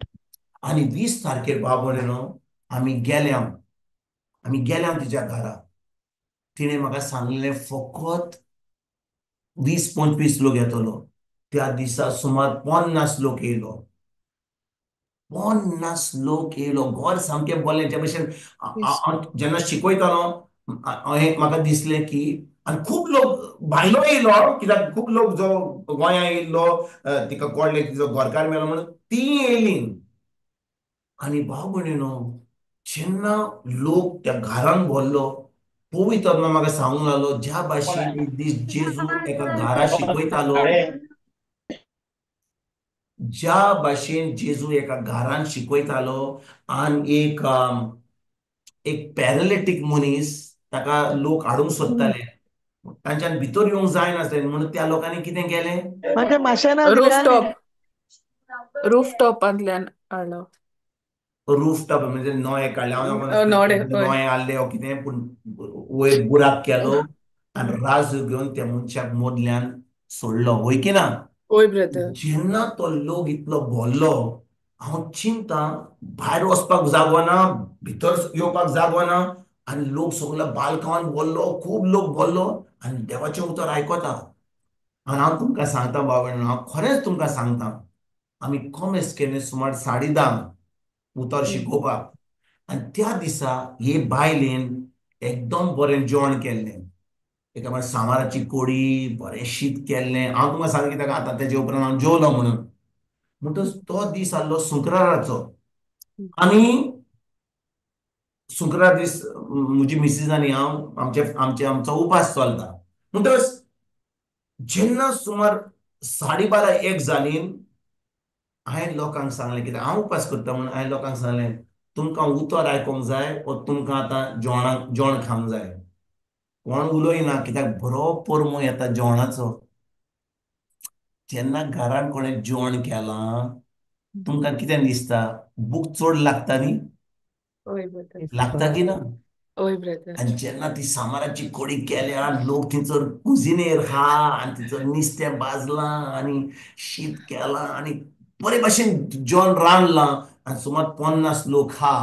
आनी 20 तारखेर बाबा न्हू आमी गेल्या, आमी गेल्या तिच्या घरा. तिणें म्हाका सांगलें फकत 20-25 लोक येतलो. त्या दिसा सुमार 50 लोक येयलो. 50 लोक येयलो, घर सामकें बोल्लें. जे भशेन जेन्ना शिकयतालो हें म्हाका दिसलें की आनी खूब लोक भायलो येयलो, कित्याक खूब लोक जो गोंया येयल्लो तिका कळ्ळें तिजो घरकार मेलो म्हणून ती येयली. आनी भाव भयणीनो, जेन्ना लोक त्या घरान भरलो, पवित्र आत्मा म्हाका सांगूंक लागलो, ज्या भाशेन एक दीस जेजू एका घरा शिकयतालो, ज्या भाशेन जेजू एका घरान शिकयतालो आनी एक एक पॅरालिटीक मनीस ताका लोक हाडूंक सोदताले, तांच्यान भितर येवंक जायनासलें म्हणून त्या लोकांनी कितें केलें, रुफटॉपांतल्यान हाडलो. रूफटॉप म्हणजे नोये काडले, नोये हाडले ओ कितें, पूण वयर बुराक केलो आनी राजू घेवन त्या मनशाक मदल्यान सोडलो, वय की ना? जेन्ना तो लोक इतलो भरलो, हांव चिंता भायर वचपाक जागो ना, भितर येवपाक जागो ना, आनी लोक सगलो बालकांवान भरलो, खूब लोक भरलो आनी देवाचें उतर आयकता. आनी हांव तुमकां सांगता बाबा, हांव खरेंच तुमकां सांगता, आमी कॉमेस केन्ना सुमार 10:30 उतर शिकोवपाक, आनी त्या दिसा हे बायलेन एकदम बरें जेवण केल्लें, एका म्हळ्यार सांबाराची कोडी, बरें शीत केल्लें. हांव तुमकां सांगता कित्याक आतां तेजे उपरांत हांव जेवलो म्हणून. म्हणटच तो दीस आसलो शुक्राराचो, आनी शुक्रार दीस म्हजी मिसीस आनी हांव आमचे आमचे आमचो उपास चलता. म्हणटच जेन्ना सुमार 12:30 1 जालीं, हांवें लोकांक सांगलें, कित्याक हांव उपास करता म्हणून हांवें लोकांक सांगलें, तुमकां उतर आयकोंक जाय वो तुमकां आतां जेवणाक जेवण खावंक जाय. कोण उलयना, कित्याक बरो परमो येता जेवणाचो. जेन्ना घरान कोणें जेवण केलां तुमकां कितें दिसता, भूक चड लागता न्ही, लागता की ना? आनी जेन्ना ती सांबाराची कोडी केल्या, लोक थंयसर कुजिनेर हा आनी थंयसर नुस्तें भाजलां आनी शीत केलां आनी बरे भाशेन जेवण रांदलां आनी सुमार 50 लोक हा,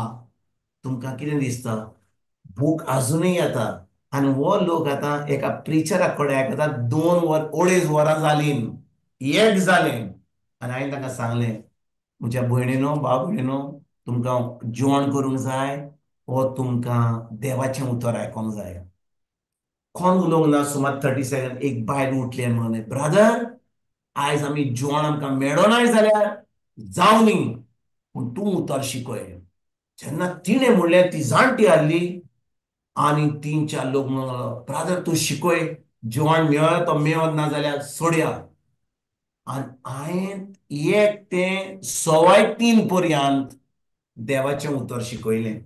तुमकां कितें दिसता, भूक आजुनूय येता. आनी हो लोक आतां एका प्रिचरा कडेन आयकता, 2 वर 2.5 वरां जालीं, 1 जालें. आनी हांवें तांकां सांगलें, म्हज्या भयणीनो भाव भयणीनो, तुमकां जेवण करूंक जाय वो तुमकां देवाचें उतर आयकोंक जाय. कोण उलोवंक ना, सुमार 30 सेकंड एक बायल उठली आनी म्हणलें, ब्रादर आयज आमी जेवण आमकां मेळोनाय जाल्यार जावं न्ही, पूण तूं उतर शिकय. जेन्ना तिणें म्हणलें, ती जाणटी आहली आनी 3-4 लोक म्हणूंक लागलो, ब्रादर तूं शिकय, जेवण मेळत तो मेळत ना जाल्यार सोडया. आनी हांवें 1 ते 3:15 पर्यंत देवाचें उतर शिकयलें,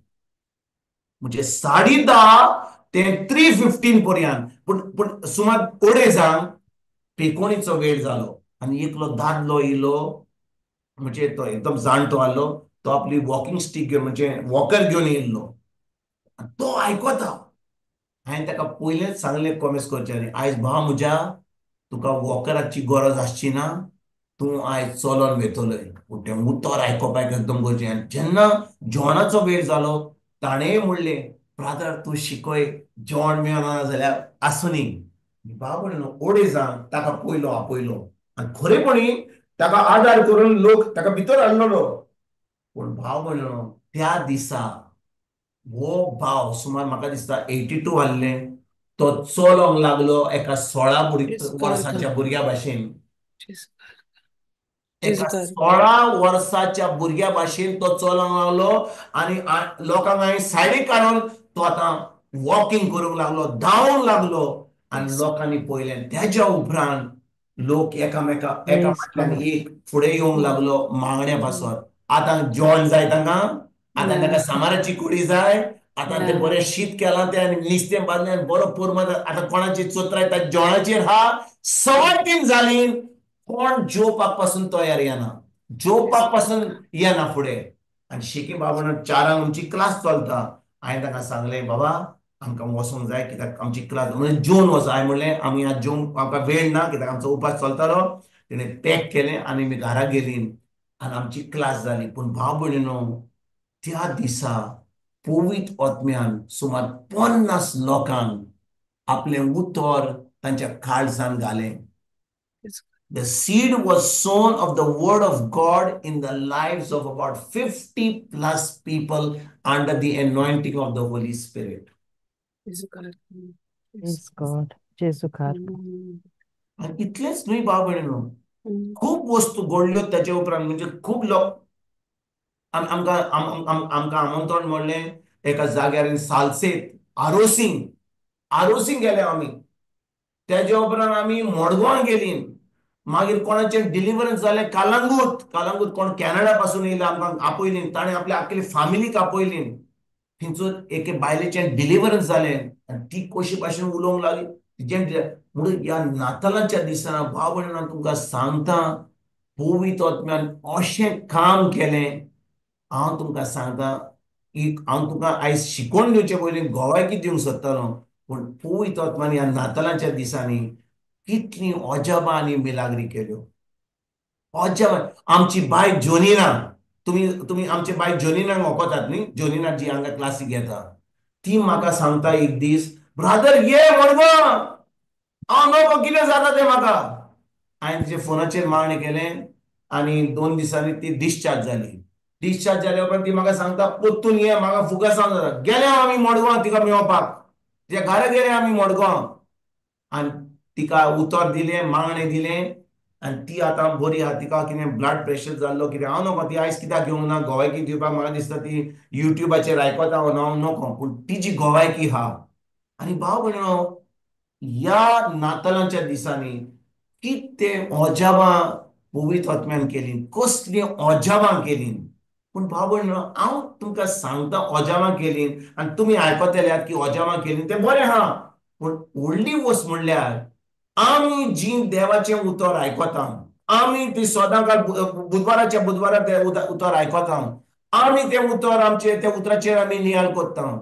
म्हणजे 10:30 ते 3:15 पर्यंत. पूण पूण सुमार 2:30 पेकोणीचो वेळ जालो आनी एकलो दादलो येयलो, म्हणजे तो एकदम जाणटो आहलो, तो आपली वॉकिंग स्टीक घेवन म्हणजे वॉकर घेवन येयल्लो, तो आयकता. हांवें ताका पयलेंच सांगलें कॉमेस करचें, आनी आयज भाव म्हज्या तुका वॉकराची गरज आसची ना, तूं आयज चलोन वेतलोय. पूण तें उतर आयकोपाक एकदम गरजेचें. आनी जेन्ना जेवणाचो वेळ जालो, ताणें म्हणलें, ब्रादर तूं शिकय, जेवण मेळना जाल्यार आसूं न्ही. बाबा न्हू 2:30 ताका पयलो आपयलो आनी खरेपणी ताका आदार करून लोक ताका भितर हाडलेलो. पूण भाव भयणीनो, त्या दिसा हो भाव सुमार म्हाका दिसता 82 आहले, तो चलोंक लागलो एका 16 वर्साच्या भुरग्या भाशेन. एका 16 वर्साच्या भुरग्या भाशेन तो चलोंक लागलो आनी लोकांक हांवें सायडीक काडून तो आतां वॉकिंग करूंक लागलो, धांवंक लागलो आनी लोकांनी पळयलें. तेज्या उपरांत लोक एकामेका एका फाटल्यान एक फुडें येवंक लागलो मागण्या पासत. आतां जेवण जाय तांकां, आतां ताका सांबाराची कोडी जाय, आतां तें बरें शीत केलां तें आनी नुस्तें बांदलें आनी बरो पोरमा. आतां कोणाची चोत्राय त्या जेवणाचेर हा. 3:15 जालीं, कोण जेवपाक पासून तयार येना, जेवपाक पासून येना फुडें. आनी शेकी बाबान 4 आमची क्लास चलता. हांवें तांकां सांगलें, बाबा आमकां वचोंक जाय, कित्याक आमची क्लास म्हणजे जेवन वच. हांवें म्हणलें आमी आज जेवंक आमकां वेळ ना, कित्याक आमचो उपास चलतालो. तेणें पॅक केलें आनी आमी घरा गेलीं आनी आमची क्लास जाली. पूण भाव भयणीनो, त्या दिसा पवित्र आत्म्यान सुमार 50 लोकांक आपलें उतर तांच्या काळजान घालें. The seed was sown of the word of God in the lives of about 50 plus people under the anointing of the Holy Spirit. Praise God. जेजू कारभार. आनी इतलेंच न्हय भाव भयणीनो, खूब वस्तू घडल्यो ताचे उपरांत. म्हणजे खूब लोक आमकां आमकां आमंत्रण म्हणलें एका जाग्यार सालसेत आरोसिंग, आरोसिंग गेले आमी. तेजे उपरांत आमी मडगांव गेली. मागीर कोणाचें डिलिवरन्स जालें कालांगूत, कालांगूत कोण कॅनडा पासून येयले आमकां आपयली, ताणें आपल्या आख्खे फामिलीक आपयली. थंयसर एके बायलेचें डिलिवरन्स जालें आनी ती कशी भाशेन उलोवंक लागली तिजें. म्हणून ह्या नातालांच्या दिसा भाव भयणीनो तुमकां सांगता, पवित्र आत्म्यान अशें काम केलें. हांव तुमकां सांगता की हांव तुमकां आयज शिकोवन दिवचे पयलीं गोवायकी दिवंक सोदतालो, पूण पवित्र आत्म्यान ह्या नातालांच्या दिसांनी कितलीं अजाबां आनी मिलाग्री केल्यो. अजाबां. आमची बाय जोनिना, तुमी तुमी आमचे बाय जोनिनाक वळखतात न्ही, जोनिना जी हांगा क्लासीक येता, ती म्हाका सांगता एक दीस, ब्रादर ये मडगांव, हांव नको कितें जाता तें म्हाका. हांवें तिचे फोनाचेर मागणें केलें आनी 2 दिसांनी ती डिस्चार्ज जाली. डिस्चार्ज जाल्या उपरांत ती म्हाका सांगता परतून ये, म्हाका फुगासांव जाता. गेले आमी मडगांव तिका मेळपाक, तिच्या घरा गेले आमी मडगांव आनी तिका उतर दिलें, मागणें दिलें आनी ती आतां बरी आहा. तिका कितें ब्लड प्रेशर जाल्लो कितें हांव नको, ती आयज कित्याक घेवंक ना गोवायकी दिवपाक. म्हाका दिसता ती युट्यूबाचेर आयकता हांव नको, पूण तिजी गोवायकी आहा. आनी भाव भयणीनो, ह्या नातालांच्या दिसांनी कितें अजाबां पवित्र आत्म्यान केलीं, कसलीं अजाबां केलीं. पूण भाव भयणीनो, हांव तुमकां सांगता अजाबां केलीं आनी तुमी आयकतले की अजाबां केलीं तें बरें आहा, पूण व्हडली वस्त म्हणल्यार आमी जी देवाचें उतर आयकता, आमी ती सदां काल बुधवाराच्या बुधवारा तें उतर आयकता, आमी तें उतर आमचें त्या उतराचेर आमी नियाळ करता,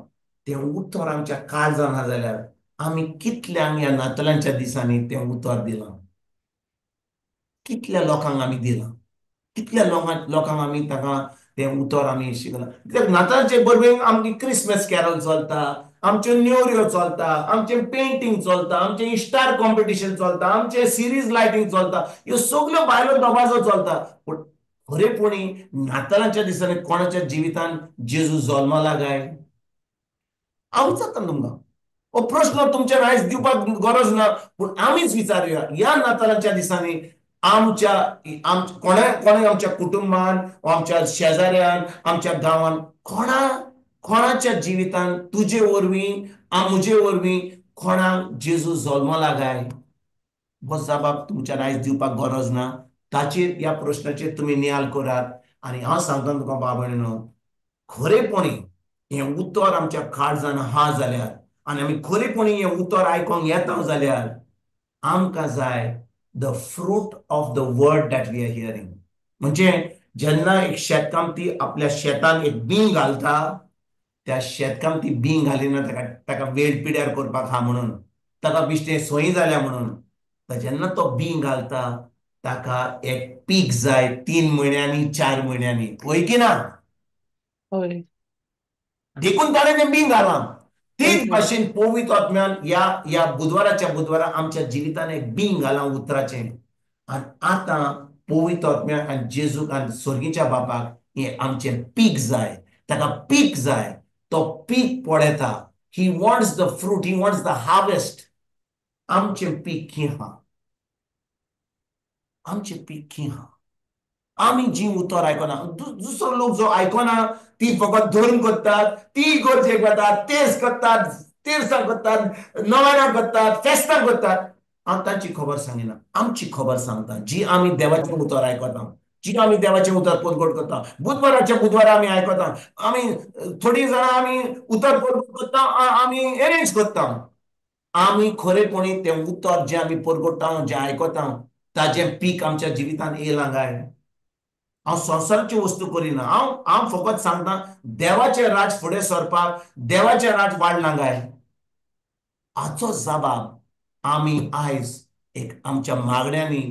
तें उतर आमच्या काळजान आहा जाल्यार आमी कितल्यांक ह्या नातालांच्या दिसांनी तें उतर दिलां, कितल्या लोकांक आमी दिलां, कितल्या लोकांक आमी ताका तें उतर आमी शिकलां. कित्याक नातालांचे बरोबर आमची क्रिसमस कॅरल चलता, आमच्यो नेवऱ्यो चलता, आमचें पेंटींग चलता, आमचें स्टार कॉम्पिटिशन चलता, आमचें सिरीज लायटींग चलता, ह्यो सगल्यो बायलो दबाजो चलता. पूण खरेपणी नातालांच्या दिसांनी कोणाच्या जिवितान जेजू जल्मला काय? हांव विचारता तुमकां हो प्रश्न, तुमच्यान आयज दिवपाक गरज ना, पूण आमीच विचारुया ह्या नातालांच्या दिसांनी आमच्या कोणा कोणा आमच्या कुटुंबान, आमच्या शेजाऱ्यान, आमच्या गांवान कोणा कोणाच्या जिवितान तुजे वरवीं म्हजे वरवीं कोणाक जेजू जल्मला काय? हो जबाब तुमच्यान आयज दिवपाक गरज ना. ताचेर ह्या प्रश्नाचेर तुमी नियाळ करात. आनी हांव सांगता तुका भाव भयणीनो, खरेपणी हें उतर आमच्या काळजान आहा जाल्यार आनी आमी खरेपणी हें उतर आयकोंक येता जाल्यार आमकां जाय the fruit of the word that we are hearing. म्हणजे जेन्ना एक शेतकामती आपल्या शेतान एक बीं घालता, त्या शेतकामती बीं घालिना ताका ताका वेळ पिड्यार करपाक आहा म्हणून, ताका बिश्टें सोयी जाल्या म्हणून, जेन्ना तो बीं घालता ताका एक पीक जाय 3 म्हयन्यांनी 4 म्हयन्यांनी, हय की ना? हय. देखून ताणें तें बीं घालां. तेच भाशेन पवित्र आत्म्यान ह्या ह्या बुधवाराच्या बुधवारा आमच्या जिवितान एक बीं घालां उतराचें. आनी आतां पवित्र आत्म्याक आनी जेजूक आनी स्वर्गीच्या बापाक हें आमचें पीक जाय, ताका पीक जाय. तो पीक पळयता. He wants the fruit, he wants the harvest. आमचें पीक कितें आहा? आमचें पीक कितें आहा? आमी जी उतर आयकना, दुसरो लोक जो आयकना ती फकत धर्म करतात, ती गरजेक वतात, तेज करतात, तेरसां करतात, नव्याना करतात, फेस्तां करतात. हांव तांची खबर सांगिना, आमची खबर सांगता. जी आमी देवाचें उतर आयकता, जी आमी देवाचें उतर परगट करता, बुधवाराच्या बुधवारा आमी आयकता, आमी थोडीं जाणां आमी उतर परगट करता, आमी एरेंज करता. आमी खरेपणी तें उतर जें आमी परगट्टा, जें आयकता, ताजें पीक आमच्या जिवितान येयलां काय? हांव संवसाराच्यो वस्तू करिना, हांव हांव फकत सांगता देवाचें राज फुडें सरपाक, देवाचें राज वाडलां काय? हाचो जबाब आमी आयज एक आमच्या मागण्यांनी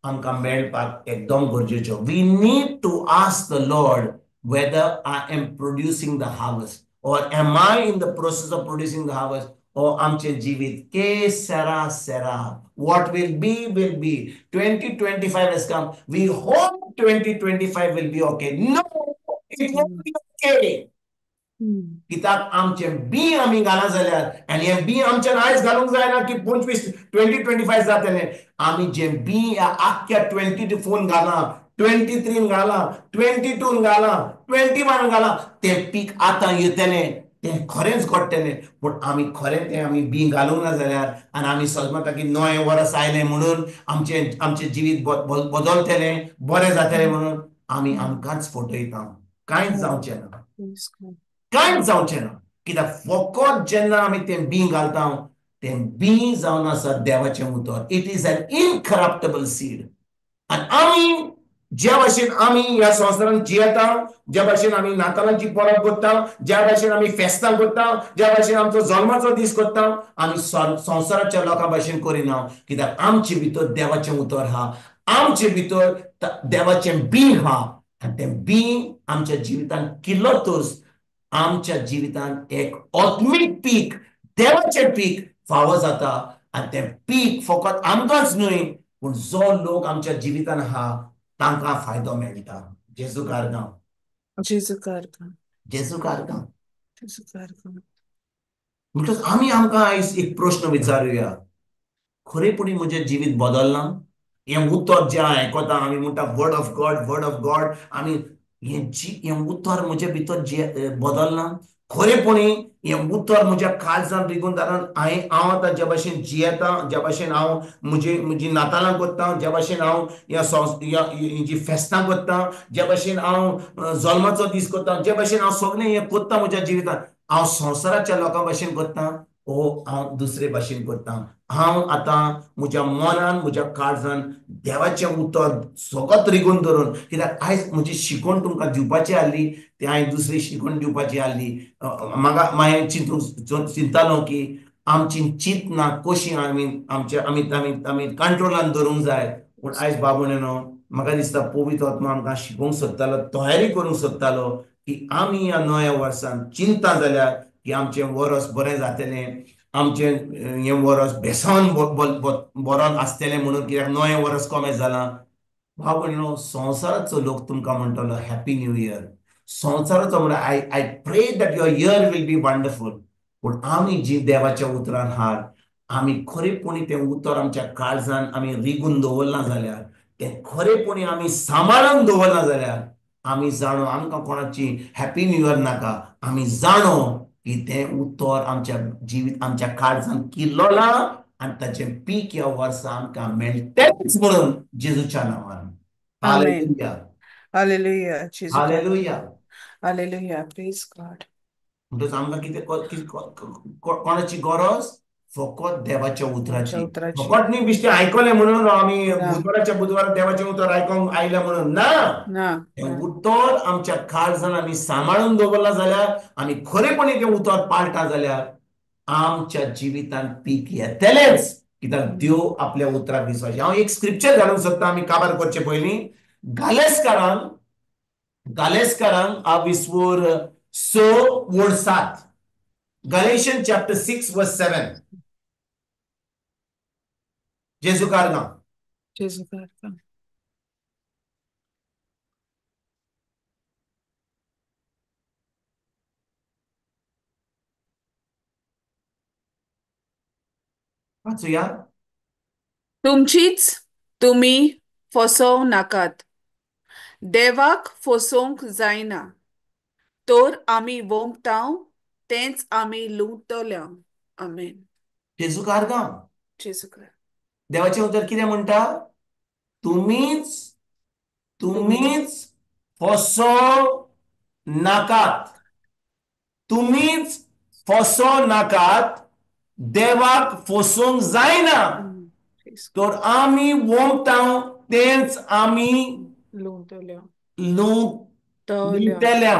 आमकां मेळपाक एकदम गरजेचो. We need to ask the Lord whether I am producing the harvest or am I in the process of producing the harvest ओ आमचें जिवीत के सेरा सेरा, what will be will be. 2025 has come, we hope 2025 will be okay. No, it won't be okay. कित्याक आमचें बी आमी घालां जाल्यार, आनी हें बी आमच्यान आयज घालूंक जायना की 25 2025 जातलें. आमी जें बी ह्या आख्ख्या 24 घालां, 23 घालां, 22 घालां, 21 घालां, तें पीक आतां येतलें, तें खरेंच घडटलें. पूण आमी खरें तें आमी बी घालूंक ना जाल्यार, आनी आमी सजमता की नवें वर्स आयलें म्हणून आमचें आमचें जिवीत बदलतलें, बरें जातलें म्हणून आमी आमकांच फटयता. कांयच जावचें ना, कांयच जावचें ना. कित्याक फकत जेन्ना आमी तें बी घालता, तें बी जावन आसा देवाचें उतर. It is an incorruptible seed. आनी आमी ज्या भाशेन आमी ह्या संवसारांत जियेता, ज्या भाशेन आमी नातालांची परब करता, ज्या भाशेन आमी फेस्तां करता, ज्या भाशेन आमचो जल्माचो दीस करता, आमी संवसाराच्या लोकां भाशेन करिना. कित्याक आमचे भितर देवाचें उतर आहा, आमचे भितर देवाचें बी आहा, आनी तें बी आमच्या जिवितांत किल्लतूच आमच्या जिवितांत एक आत्मीक पीक, देवाचें पीक फावो जाता. आनी तें पीक फकत आमकांच न्हय, पूण जो लोक आमच्या जिवितांत आहा तांकां फायदो मेळटा. जेजू कारगांव, जेजू कारगांव, जेजू कारगांव, जेजू कारगांव. म्हणटच आमी आमकां आयज एक प्रश्न विचारुया, खरेपणी म्हजें जिवीत बदलना? हें उतर जें आयकता आमी म्हणटा word of God, word of God, आमी हें हें उतर म्हजे भितर जे बदलना? खरेपणी हें उतर म्हज्या काळजान रिगून जाल्यार हांव आतां ज्या भाशेन जियेता, ज्या भाशेन हांव म्हजी म्हजी नातालां करता, ज्या भाशेन हांव ह्या जी फेस्तां करता, ज्या भाशेन हांव जल्माचो दीस करता, ज्या भाशेन हांव सगळें हें करता म्हज्या जिवितांत, हांव संवसाराच्या लोकां भाशेन करता ओ हांव दुसरे भाशेन करता? हांव आतां म्हज्या मनान म्हज्या काळजान देवाचें उतर सगळत रिगून धरून, कित्याक आयज म्हजी शिकवण तुमकां दिवपाची आहली, ती हांवें दुसरी शिकवण दिवपाची आहली. म्हाका मागीर चिंतूंक चिंतालो की आमची चिंतना कशी आमी आमचे आमी आमी आमी कंट्रोलान धरूंक जाय. पूण आयज बाबू न्हू म्हाका दिसता पवित्र आत्मा आमकां शिकोवंक सोदतालो, तयारी करूंक सोदतालो की आमी ह्या नव्या वर्सान चिंता जाल्यार की आमचें वरस बरें जातलें, आमचें हें वरस बेसन बरो आसतलें म्हणून, कित्याक नवें वरस कमें जालां. भाव भयणीनो, संवसाराचो लोक तुमकां म्हणटलो हॅपी न्यू इयर, संवसाराचो म्हणल्यार I pray that your year will be wonderful. पूण आमी जी देवाच्या उतरान आहात, आमी खरेपणी तें उतर आमच्या काळजान आमी रिगून दवरलां जाल्यार, तें खरेपणी आमी सांबाळून दवरलां जाल्यार, आमी जाणो आमकां कोणाची हॅपी न्यू इयर नाका, आमी जाणो की तें उतर आमच्या जिवीत आमच्या काळजान किल्लोलां आनी ताचें पीक ह्या वर्सा आमकां मेळटेंच म्हणून जेजूच्या नांवान. हालेलुया, हालेलुया, हालेलुया, हालेलुया, प्रेज गॉड. म्हणटच आमकां कितें कोणाची गरज? फकत देवाच्या उतराची. फकत न्ही बिश्टें आयकलें म्हणून आमी बुधवाराच्या बुधवारा देवाचें उतर आयकोंक आयलें म्हणून ना, तें उतर आमच्या काळजान आमी सांबाळून दवरलां जाल्यार, आमी खरेपणी तें उतर पाळटा जाल्यार आमच्या जिवितांत पीक येतलेंच. कित्याक देव आपल्या उतराक विश्वास. हांव एक स्क्रिप्चर घालूंक सोदता आमी काबार करचे पयलीं. गालेस्कारांक, गालेस्कारांक आविस्वोर 6:7, Galatians chapter 6 verse 7. जेजू कारगांव, जेजू कारगांव. वाचूया. तुमचीच तुमी फसोवं नाकात, देवाक फसोवंक जायना, तर आमी वोंपतांव तेंच आमी लुंवतल्या. आमेन. जेजू कारगांव, जेजू कारगांव. देवाचें उतर कितें म्हणटा? तुमीच तुमीच फसोवं नाकात, तुमीच फसोवं नाकात, देवाक फसोवंक जायना, तर आमी वोंपतांव तेंच आमी लुंवतल्या, लुंवतल्या.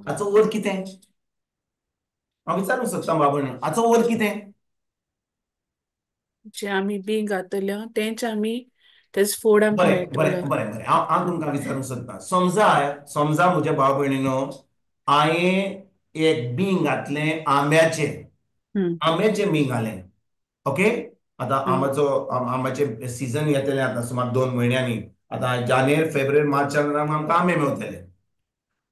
हाचो अर्थ कितें? हांव विचारूंक सोदता बाबा, हाचो अर्थ कितें? जे आमी बी घातल्या तेंच आमी तेच फोड आमकां बरें बरें बरें बरें. हांव हांव तुमकां विचारूंक सोदता, समजा समजा म्हज्या भाव भयणीनो, हांवें एक बीं घातलें आंब्याचें, आंब्याचें बीं घालें. ओके, आतां आंब्याचो आंब्याचें सिजन येतलें आतां सुमार 2 म्हयन्यांनी. आतां जानेर फेब्रुवारी मार्चान आमकां आंबे मेवतले.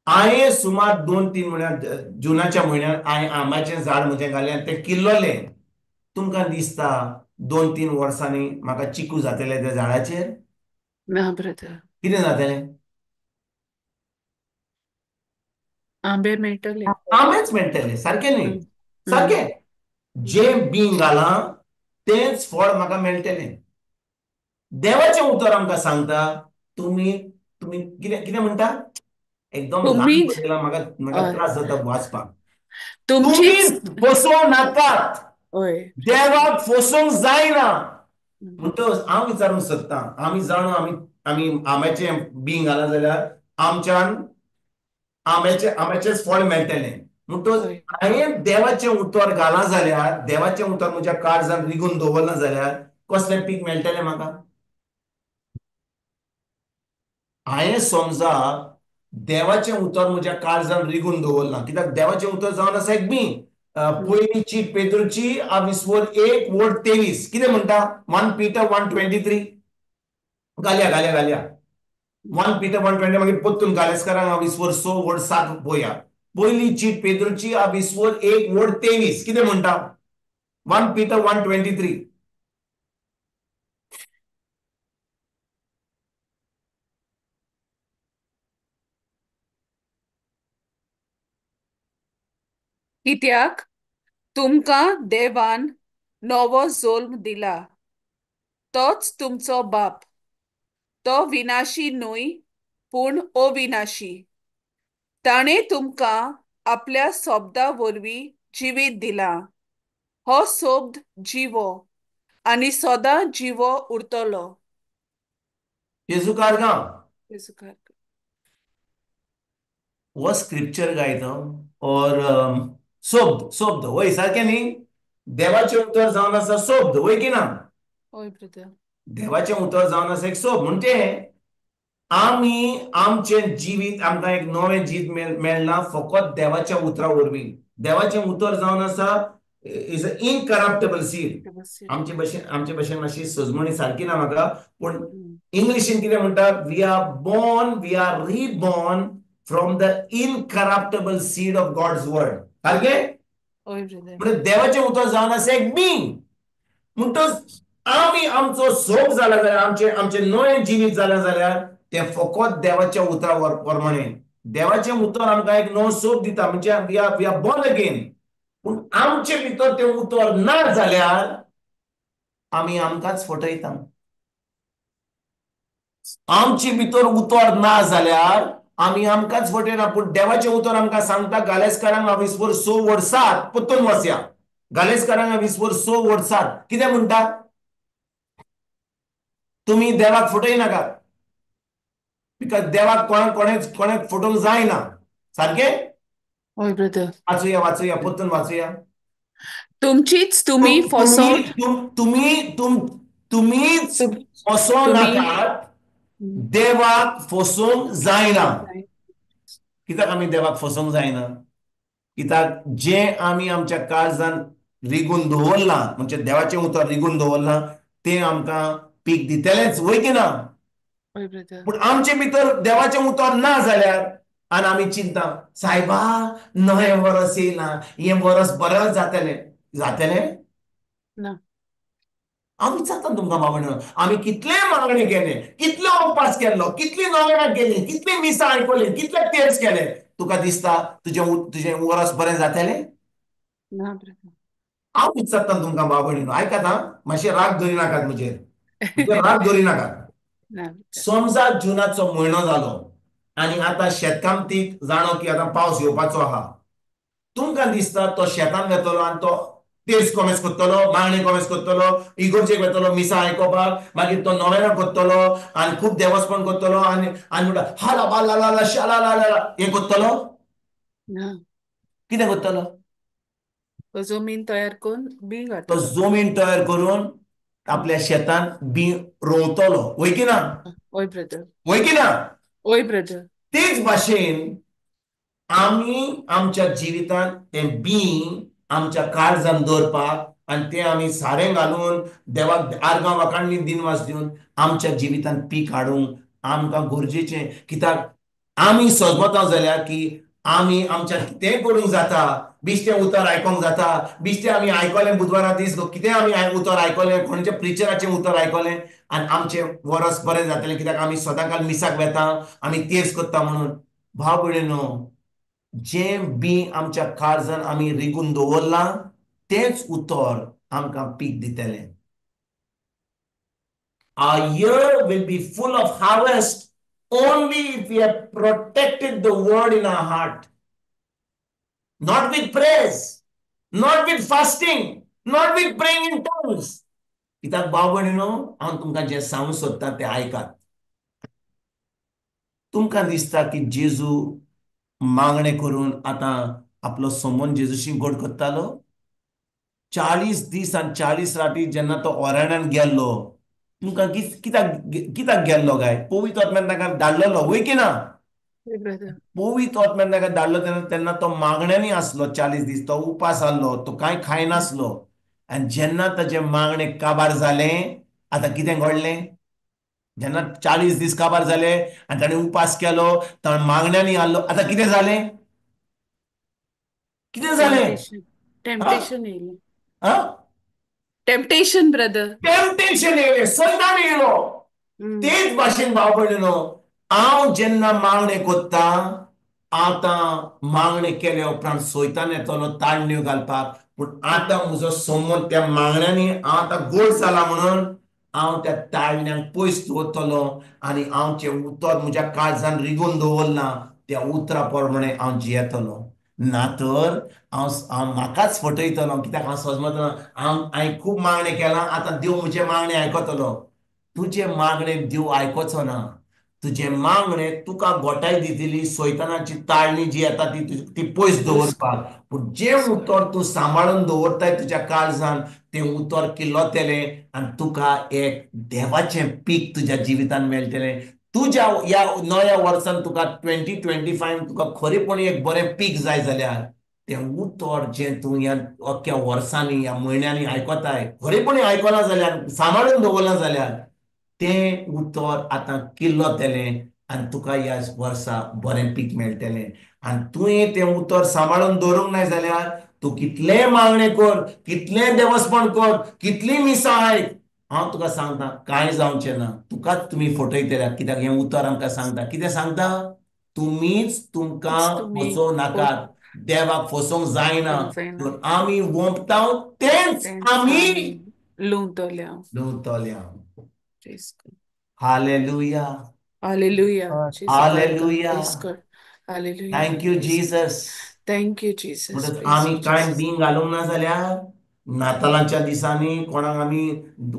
हांवें सुमार 2-3 म्हयन्यात जुनाच्या म्हयन्यात हांवें आंब्याचें झाड म्हजें घालें आनी तें किल्ललें. तुमकां दिसता 2-3 वर्सांनी म्हाका चिकू जातले त्या झाडाचेर? ना ब्रदर. कितें जातलें? आंबे मेळटले. आंबेच मेळटले, सारकें न्ही? सारकें. जें बीं घालां तेंच फळ म्हाका मेळटलें. देवाचें उतर आमकां सांगता तुमी तुमी कितें कितें म्हणटा? एकदम ल्हान बरयलां, म्हाका म्हाका त्रास जाता वाचपाक. तुमी फसोवं नाकात, देवाक फसोवंक जायना. म्हणटकच हांव विचारूंक सोदतां, आमी जाणो आमी आमी आंब्याचें बीं घालां जाल्यार आमच्यान आंब्याचें आंब्याचेंच फळ मेळटलें. म्हणटकच हांवें देवाचें उतर घालां जाल्यार, देवाचें उतर म्हज्या काळजान रिगून दवरलां जाल्यार कसलें पीक मेळटलें म्हाका? हांवें समजा देवाचें उतर म्हज्या काळजान रिगून दवरलां, कित्याक देवाचें उतर जावन आसा एक बीं. पयली चीट पेद्रूची 1:23 कितें म्हणटा? 1 Peter 1:23. घालया घालया घालया 1 Peter 1:20. मागीर परतून गालेस्कारांक 6:7 पळोवया. पयली चीट पेद्रूची 1:23 कितें म्हणटा? 1 Peter 1:23. कित्याक तुमकां देवान नवो जल्म दिला, तोच तुमचो बाप. तो विनाशी न्हय पूण अविनाशी. ताणें तुमकां आपल्या शब्दा वरवीं जिवीत दिलां. हो शब्द जिवो आनी सदां जिवो उरतलो. जेजूकार हो स्क्रिप्चर गायता और शब्द शब्द वय सारकें न्ही? देवाचें उतर जावन आसा शब्द, वय की ना? देवाचें उतर जावन आसा एक शब्द. म्हणजे आमी आमचें जिवीत, आमकां एक नवें जिवीत मेळना फकत देवाच्या उतरा वरवीं. देवाचें उतर जावन आसा is a इनकरप्टेबल सीड. आमचे भाशेन मातशी सजमणी सारकी ना म्हाका, पूण इंग्लिशीन कितें म्हणटा? We are born, we are reborn from the incorruptible seed of God's word. सारकें? म्हणजे देवाचें उतर जावन आसा एक बीं. म्हणटच आमी आमचो सोप जाला जाल्यार, आमचें आमचें नवें जिवीत जालें जाल्यार तें फकत देवाच्या उतरा प्रमाणे. देवाचें उतर आमकां एक नवो सोप दिता, म्हणजे we are born again. पूण आमचे भितर तें उतर ना जाल्यार आमी आमकांच फटयता. आमचे भितर उतर ना जाल्यार आमी आमकांच फटयना. पूण देवाचें उतर आमकां सांगता गालेस्कारांक 6:7 परतून वाचया. गालेस्कारांक 6:7 कितें म्हणटा? तुमी देवाक फटयनाकात, because देवाक कोणाक कोणेच कोणाक फटोवंक जायना. सारकें? हय ब्रदर. वाचुया वाचुया परतून वाचुया. तुमचीच तुमी फसोवं तुमी तुमीच फसोवं नाकात, देवाक फसोवंक जायना. कित्याक आमी देवाक फसोवंक जायना? कित्याक जें आमी आमच्या काळजान रिगून दवरलां, म्हणजे देवाचें उतर रिगून दवरलां, तें आमकां पीक दितलेंच, वय की ना? पूण आमचे भितर देवाचें उतर ना जाल्यार आनी आमी चिंता, सायबा नवें वरस येयलां, हें वरस बरें जातलें. जातलें ना. हांव विचारता तुमकां बाबा, आमी कितले मागणें केलें, कितले उपास केल्लो, कितली नोवेनां केली, कितली मिसां आयकली, कितले तेर्स केले, तुका दिसता तुजें तुजें वरस बरें जातलें? ना. हांव विचारता तुमकां बाबा, आयकात आं, मातशें राग धरी नाकात म्हजेर, राग धरी नाकात. समजा जुनाचो म्हयनो जालो आनी आतां शेतकामतीक जाणो की आतां पावस येवपाचो आहा, तुमकां दिसता तो शेतान वेतलो आनी तो तेर्स कोमेस करतलो, मागणें कोमेस करतलो, इगोर्जेक वेतलो मिसां आयकोपाक, मागीर तो नोवेनां करतलो आनी खूब देवस्पण करतलो आनी आनी म्हणटा हाला बा ला ला शाला ला ला हें करतलो? कितें करतलो? तो जमीन तयार करून बी तो जमीन तयार करून आपल्या शेतान बी रोवतलो, वय की ना? हय ब्रदर. वय की ना? हय ब्रदर. तेच भाशेन आमी आमच्या जिवितांत तें बी आमच्या काळजान दवरपाक आनी तें आमी सारें घालून देवाक आर्गां वाखाणणी दिनवास दिवन आमच्या जिवितांत पीक हाडूंक आमकां गरजेचें. कित्याक आमी सजमता जाल्यार की आमी आमच्या कितेंय करूंक जाता, बेश्टें उतर आयकोंक जाता, बेश्टें आमी आयकलें बुधवारा दीस कितें आमी उतर आयकलें, कोणाच्या प्रिचराचें उतर आयकलें आनी आमचें वरस बरें जातलें कित्याक आमी सदांकाल मिसाक वेता, आमी तेर्स करता म्हणून. भाव भयणीनो, जें बी आमच्या काळजान आमी रिगून दवरलां तेंच उतर आमकां पीक दितलें. Our year will be full of harvest only if we have protected the word in our heart. Not with prayers, not with fasting, not with praying in tongues. कित्याक भाव भयणीनो, हांव तुमकां जें सांगूंक सोदता तें आयकात. तुमकां दिसता की जेजू मागणें करून आतां आपलो संबंद जेजूशी गोड करतालो? 40 दीस आनी 40 राती जेन्ना तो ओरण्यान गेल्लो, तुमकां कित्याक कित्याक गेल्लो काय? पवित्र आत्म्यान ताका धाडलेलो, वय की ना? पवित्र आत्म्यान ताका धाडलो तेन्ना तेन्ना तो मागण्यांनी आसलो. 40 दीस तो उपास आसलो, तो कांय खायनासलो. आनी जेन्ना ताजें मागणें काबार जालें, आतां कितें घडलें? जेन्ना 40 दीस काबार जाले आनी ताणें उपास केलो, ताणें मागण्यांनी आसलो, आतां कितें जालें? कितें जालें? टेम्पटेशन येयलें. टेम्पटेशन ब्रदर, टेम्पटेशन येयलें, सैतान येयलो. तेच भाशेन भाव भयणीनो, हांव जेन्ना मागणें करता, आतां मागणें केल्या उपरांत सैतान येतलो ताळण्यो घालपाक, पूण आतां म्हजो संबंद त्या मागण्यांनी हांव आतां गोड जाला म्हणून हांव त्या ताळण्यांक पयस दवरतलो आनी हांव जें उतर म्हज्या काळजान रिगून दवरलां त्या उतरा प्रमाणे हांव जियेतलो. ना तर हांव हांव म्हाकाच फटयतलो. कित्याक हांव सजमतलो, हांव हांवें खूब मागणें केलां, आतां देव म्हजें मागणें आयकतलो. तुजें मागणें देव आयकोचो ना. तुजें मागणें तुका गोटाय दितली, सैतानाची ताळणी जी येता ती ती पयस दवरपाक. पूण जें उतर तूं सांबाळून दवरताय तुज्या काळजान तें उतर किल्लतलें आनी तुका एक देवाचें पीक तुज्या जिवितान मेळटलें. तुज्या ह्या नव्या वर्सान तुका 2025 तुका खरेपणी एक बरें पीक जाय जाल्यार तें उतर जें तूं ह्या अख्ख्या वर्सांनी ह्या म्हयन्यांनी आयकताय, खरेपणी आयकलां जाल्यार, सांबाळून दवरलां जाल्यार तें उतर आतां किल्लतलें आनी तुका ह्या वर्सा बरें पीक मेळटलें. आनी तुवें तें उतर सांबाळून दवरूंक नाय जाल्यार तूं कितलें मागणें कर, कितलें देवस्पण कर, कितलीं मिसां आयक, हांव तुका सांगता कांय जावचें ना. तुकाच तुमी फटयतले. कित्याक हें उतर आमकां सांगता. कितें सांगता? तुमीच तुमकां फसोवं नाकात, देवाक फसोवंक जायना. आमी वोंपता तेंच आमी लुंवतले. लुंवतले. Hallelujah. Hallelujah. Hallelujah. Thank you Jesus. Thank you Jesus. आमी कांय बीं घालूंक ना जाल्यार नातालांच्या दिसांनी कोणाक आमी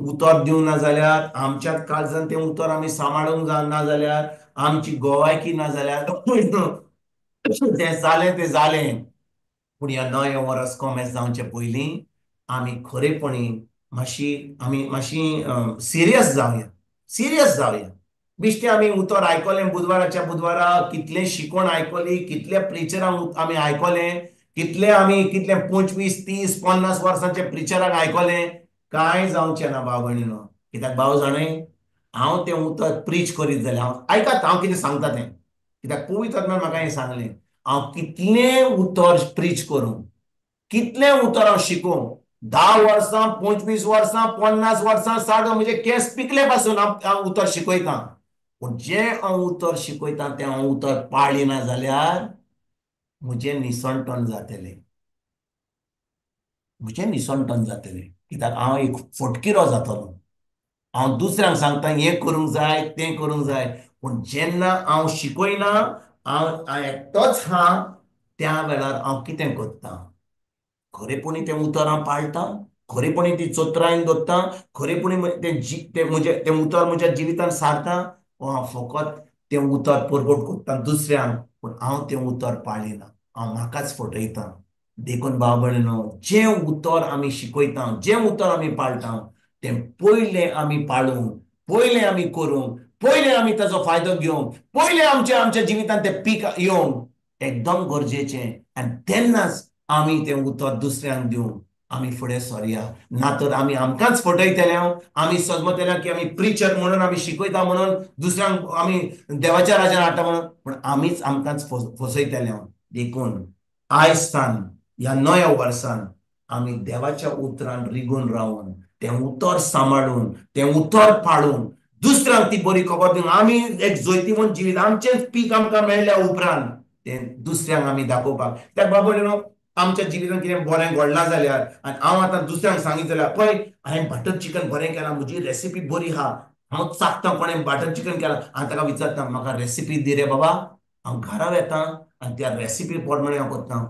उतर दिवंक ना जाल्यार, आमच्या काळजान तें उतर आमी सांबाळूंक ना जाल्यार, आमची गोवायकी ना जाल्यार तें जालें तें जालें. पूण ह्या नव्या वर्स कॉमेस जावचे पयलीं आमी खरेपणी मातशी आमी मातशी सिरियस जावया, सिरियस जावया. बेश्टें आमी उतर आयकलें बुधवाराच्या बुधवारा, कितलें शिकवण आयकली, कितल्या प्रिचरांक आमी आयकलें, कितले आमी कितले 25, 30, 50 वर्सांचे प्रिचरांक आयकलें, कांय जावचें ना भाव भयणीनो. कित्याक भाव जाणें, हांव तें उतर प्रीच करीत जाल्यार हांव आयकात हांव कितें सांगता तें. कित्याक पवित्र आत्म्यान म्हाका हें सांगलें, हांव कितलें उतर प्रीच करूं, कितलें उतर हांव शिकोवं, 10 वर्सां, 25 वर्सां, 50 वर्सां, 60, म्हणजे केंस पिकले पासून हांव उतर शिकयतां. पूण जें हांव उतर शिकयतां तें हांव उतर पाळिना जाल्यार म्हजें निसणटण जातलें, म्हजें निसणटण जातलें. कित्याक हांव एक फटकिरो जातलो. हांव दुसऱ्यांक सांगता हें करूंक जाय, तें करूंक जाय, पूण जेन्ना हांव शिकयना, हांव एकटोच हा, त्या वेळार हांव कितें करता? खरेपणी तें उतर हांव पाळटा, खरेपणी ती चोत्रायन दवरता, खरेपणी तें तें म्हजें तें उतर म्हज्या जिवितान सारता, हांव फकत तें उतर परगट करता दुसऱ्यांक, पूण हांव तें उतर पाळिना, हांव म्हाकाच फटयता. देखून भाव भयणीनो, जें उतर आमी शिकयता, जें उतर आमी पाळटा तें पयलें आमी पाळूंक, पयलें आमी करूंक, पयलें आमी ताचो फायदो घेवंक, पयलें आमच्या आमच्या जिवितांत तें पीक येवंक एकदम गरजेचें. आनी तेन्नाच आमी तें उतर दुसऱ्यांक दिवंक आमी फुडें सरया, ना तर आमी आमकांच फटयतले. आमी समजतले की आमी प्रिचर म्हणून, आमी शिकयता म्हणून, दुसऱ्यांक आमी देवाच्या राज्यान हाडटा म्हणून, पूण आमीच आमकांच फसयतले. देखून आयज सान ह्या नव्या वर्सान आमी देवाच्या उतरान रिगून रावन, तें उतर सांबाळून, तें उतर पाळून, दुसऱ्यांक ती बरी खबर दिवन आमी एक जैतिवंत जिवीत, आमचेंच पीक आमकां मेळ्ळ्या उपरांत तें दुसऱ्यांक आमी दाखोवपाक. त्या बाबा न्हू आमच्या जिवितांत कितें बरें घडलां जाल्यार आनी हांव आतां दुसऱ्यांक सांगीत जाल्यार, पळय हांवें बटर चिकन बरें केलां, म्हजी रेसिपी बरी आहा, हांव चाखता कोणें बटर चिकन केलां, हांव ताका विचारता म्हाका रेसिपी दी रे बाबा, हांव घरा वेता आनी त्या रेसिपी प्रमाणे हांव करता.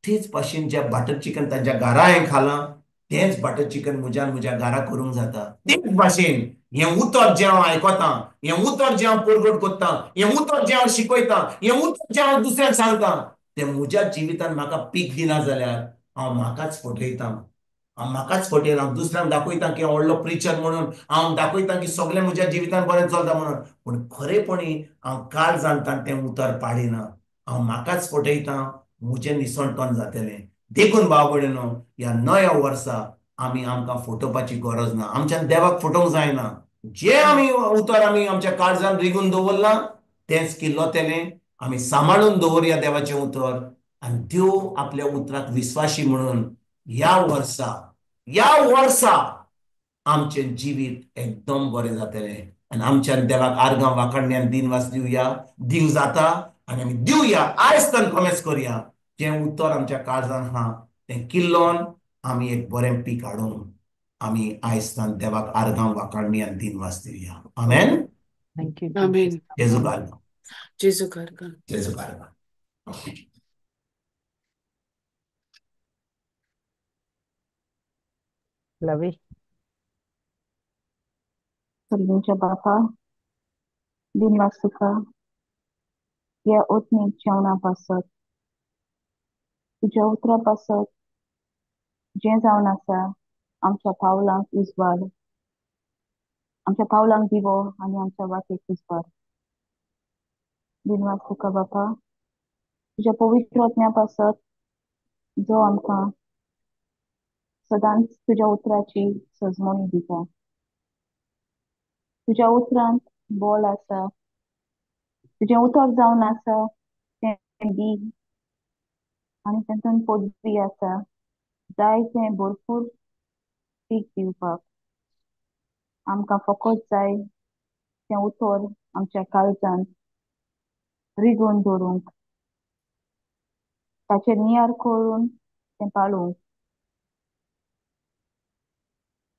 तेच भाशेन जें बटर चिकन तांच्या घरा हांवें खालां तेंच बटर चिकन म्हज्यान म्हज्या घरा करूंक जाता. तेच भाशेन हें उतर जें हांव आयकतां, हें उतर जें हांव परगट करतां, हें उतर जें हांव शिकयतां, हें उतर जें हांव दुसऱ्यांक सांगता, तें म्हज्या जिवितान म्हाका पीक दिना जाल्यार हांव म्हाकाच फटयतां, हांव म्हाकाच फटयना. हांव दुसऱ्यांक दाखयतां की हांव व्हडलो प्रिचर म्हणून, हांव दाखयतां की सगळें म्हज्या जिवितान बरें चलता म्हणून, पूण खरेपणी हांव काल जाणटा तें उतर पाडिना, हांव म्हाकाच फटयतां, म्हजें निसणटण जातलें. देखून भाव भयणीनो, ह्या नव्या वर्सा आमी आमकां फटोवपाची गरज ना, आमच्यान देवाक फटोवंक जायना. जें आमी उतर आमी आमच्या काळजान रिगून दवरलां तेंच किल्लतलें. आमी सांबाळून दवरया देवाचें उतर आनी देव आपल्या उतराक विस्वाशी म्हणून ह्या वर्सा, ह्या वर्सा आमचें जिवीत एकदम बरें जातलें आनी आमच्यान देवाक आर्गां वाखाणण्यान दिनवास दिवया, दिव जाता आनी आमी दिवया. आयज तान कॉमेस करया, जें उतर आमच्या काळजान आहा तें किल्लोन आमी एक बरें पीक हाडून आमी आयज तान देवाक आर्गां वाखाणणी आनी दिनवास दिवया. आमेन. Thank you. आमेन. जेजू गार्गां. जेजू गार्गां. जेजू गार्गां. लवी. सर्गींच्या बापा, दिनवास तुका ह्या ओतनीक जेवणा पासत, तुज्या उतरा पासत जें जावन आसा आमच्या पावलांक उजवाड, आमच्या पावलांक दिवो आनी आमच्या वाटेक उजवाड. दिनवास तुका बापा तुज्या पवित्र आत्म्या पासत जो आमकां सदांच तुज्या उतराची सजमणी दिता. तुज्या उतरांत बळ आसा, तुजें उतर जावन आसा तें बी आनी तातूंत पदवी आसा जाय तें भरपूर पीक दिवपाक. आमकां फकत जाय तें उतर आमच्या काळजांत रिगून दवरूंक, ताचेर नियार करून तें पाळूंक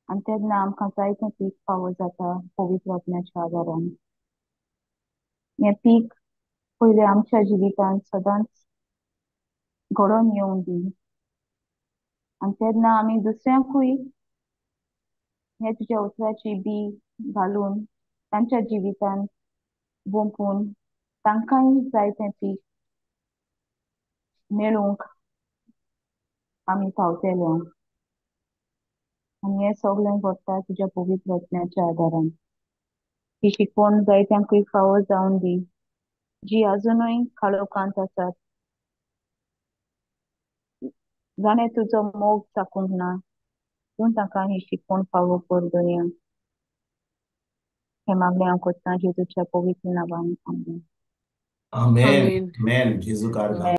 आनी तेन्ना आमकां जाय तें पीक फावो जाता पवित्र आत्म्याच्या आदारान. हें पीक पयलें आमच्या जिवितांत सदांच घडोवन येवंक दी आनी तेन्ना आमी दुसऱ्यांकूय हे तुज्या उतराची बी घालून तांच्या जिवितांत बोंपून तांकांय जाय तें पीक मेळूंक आमी पावतले. आनी हें सगळें घडटा तुज्या पवित्र आत्म्याच्या आदारान. ही शिकवण जायत्यांकूय फावो जावन दी जी अजुनूय काळोखांत आसात, जाणें तुजो मोग चाकूंक ना, तूं तांकां ही शिकवण फावो कर दया. हें मागणें हांव करतां जेजूच्या पवित्र नांवान. आमेन. आमेन. आमेन. आमेन. जेजू गार्गां.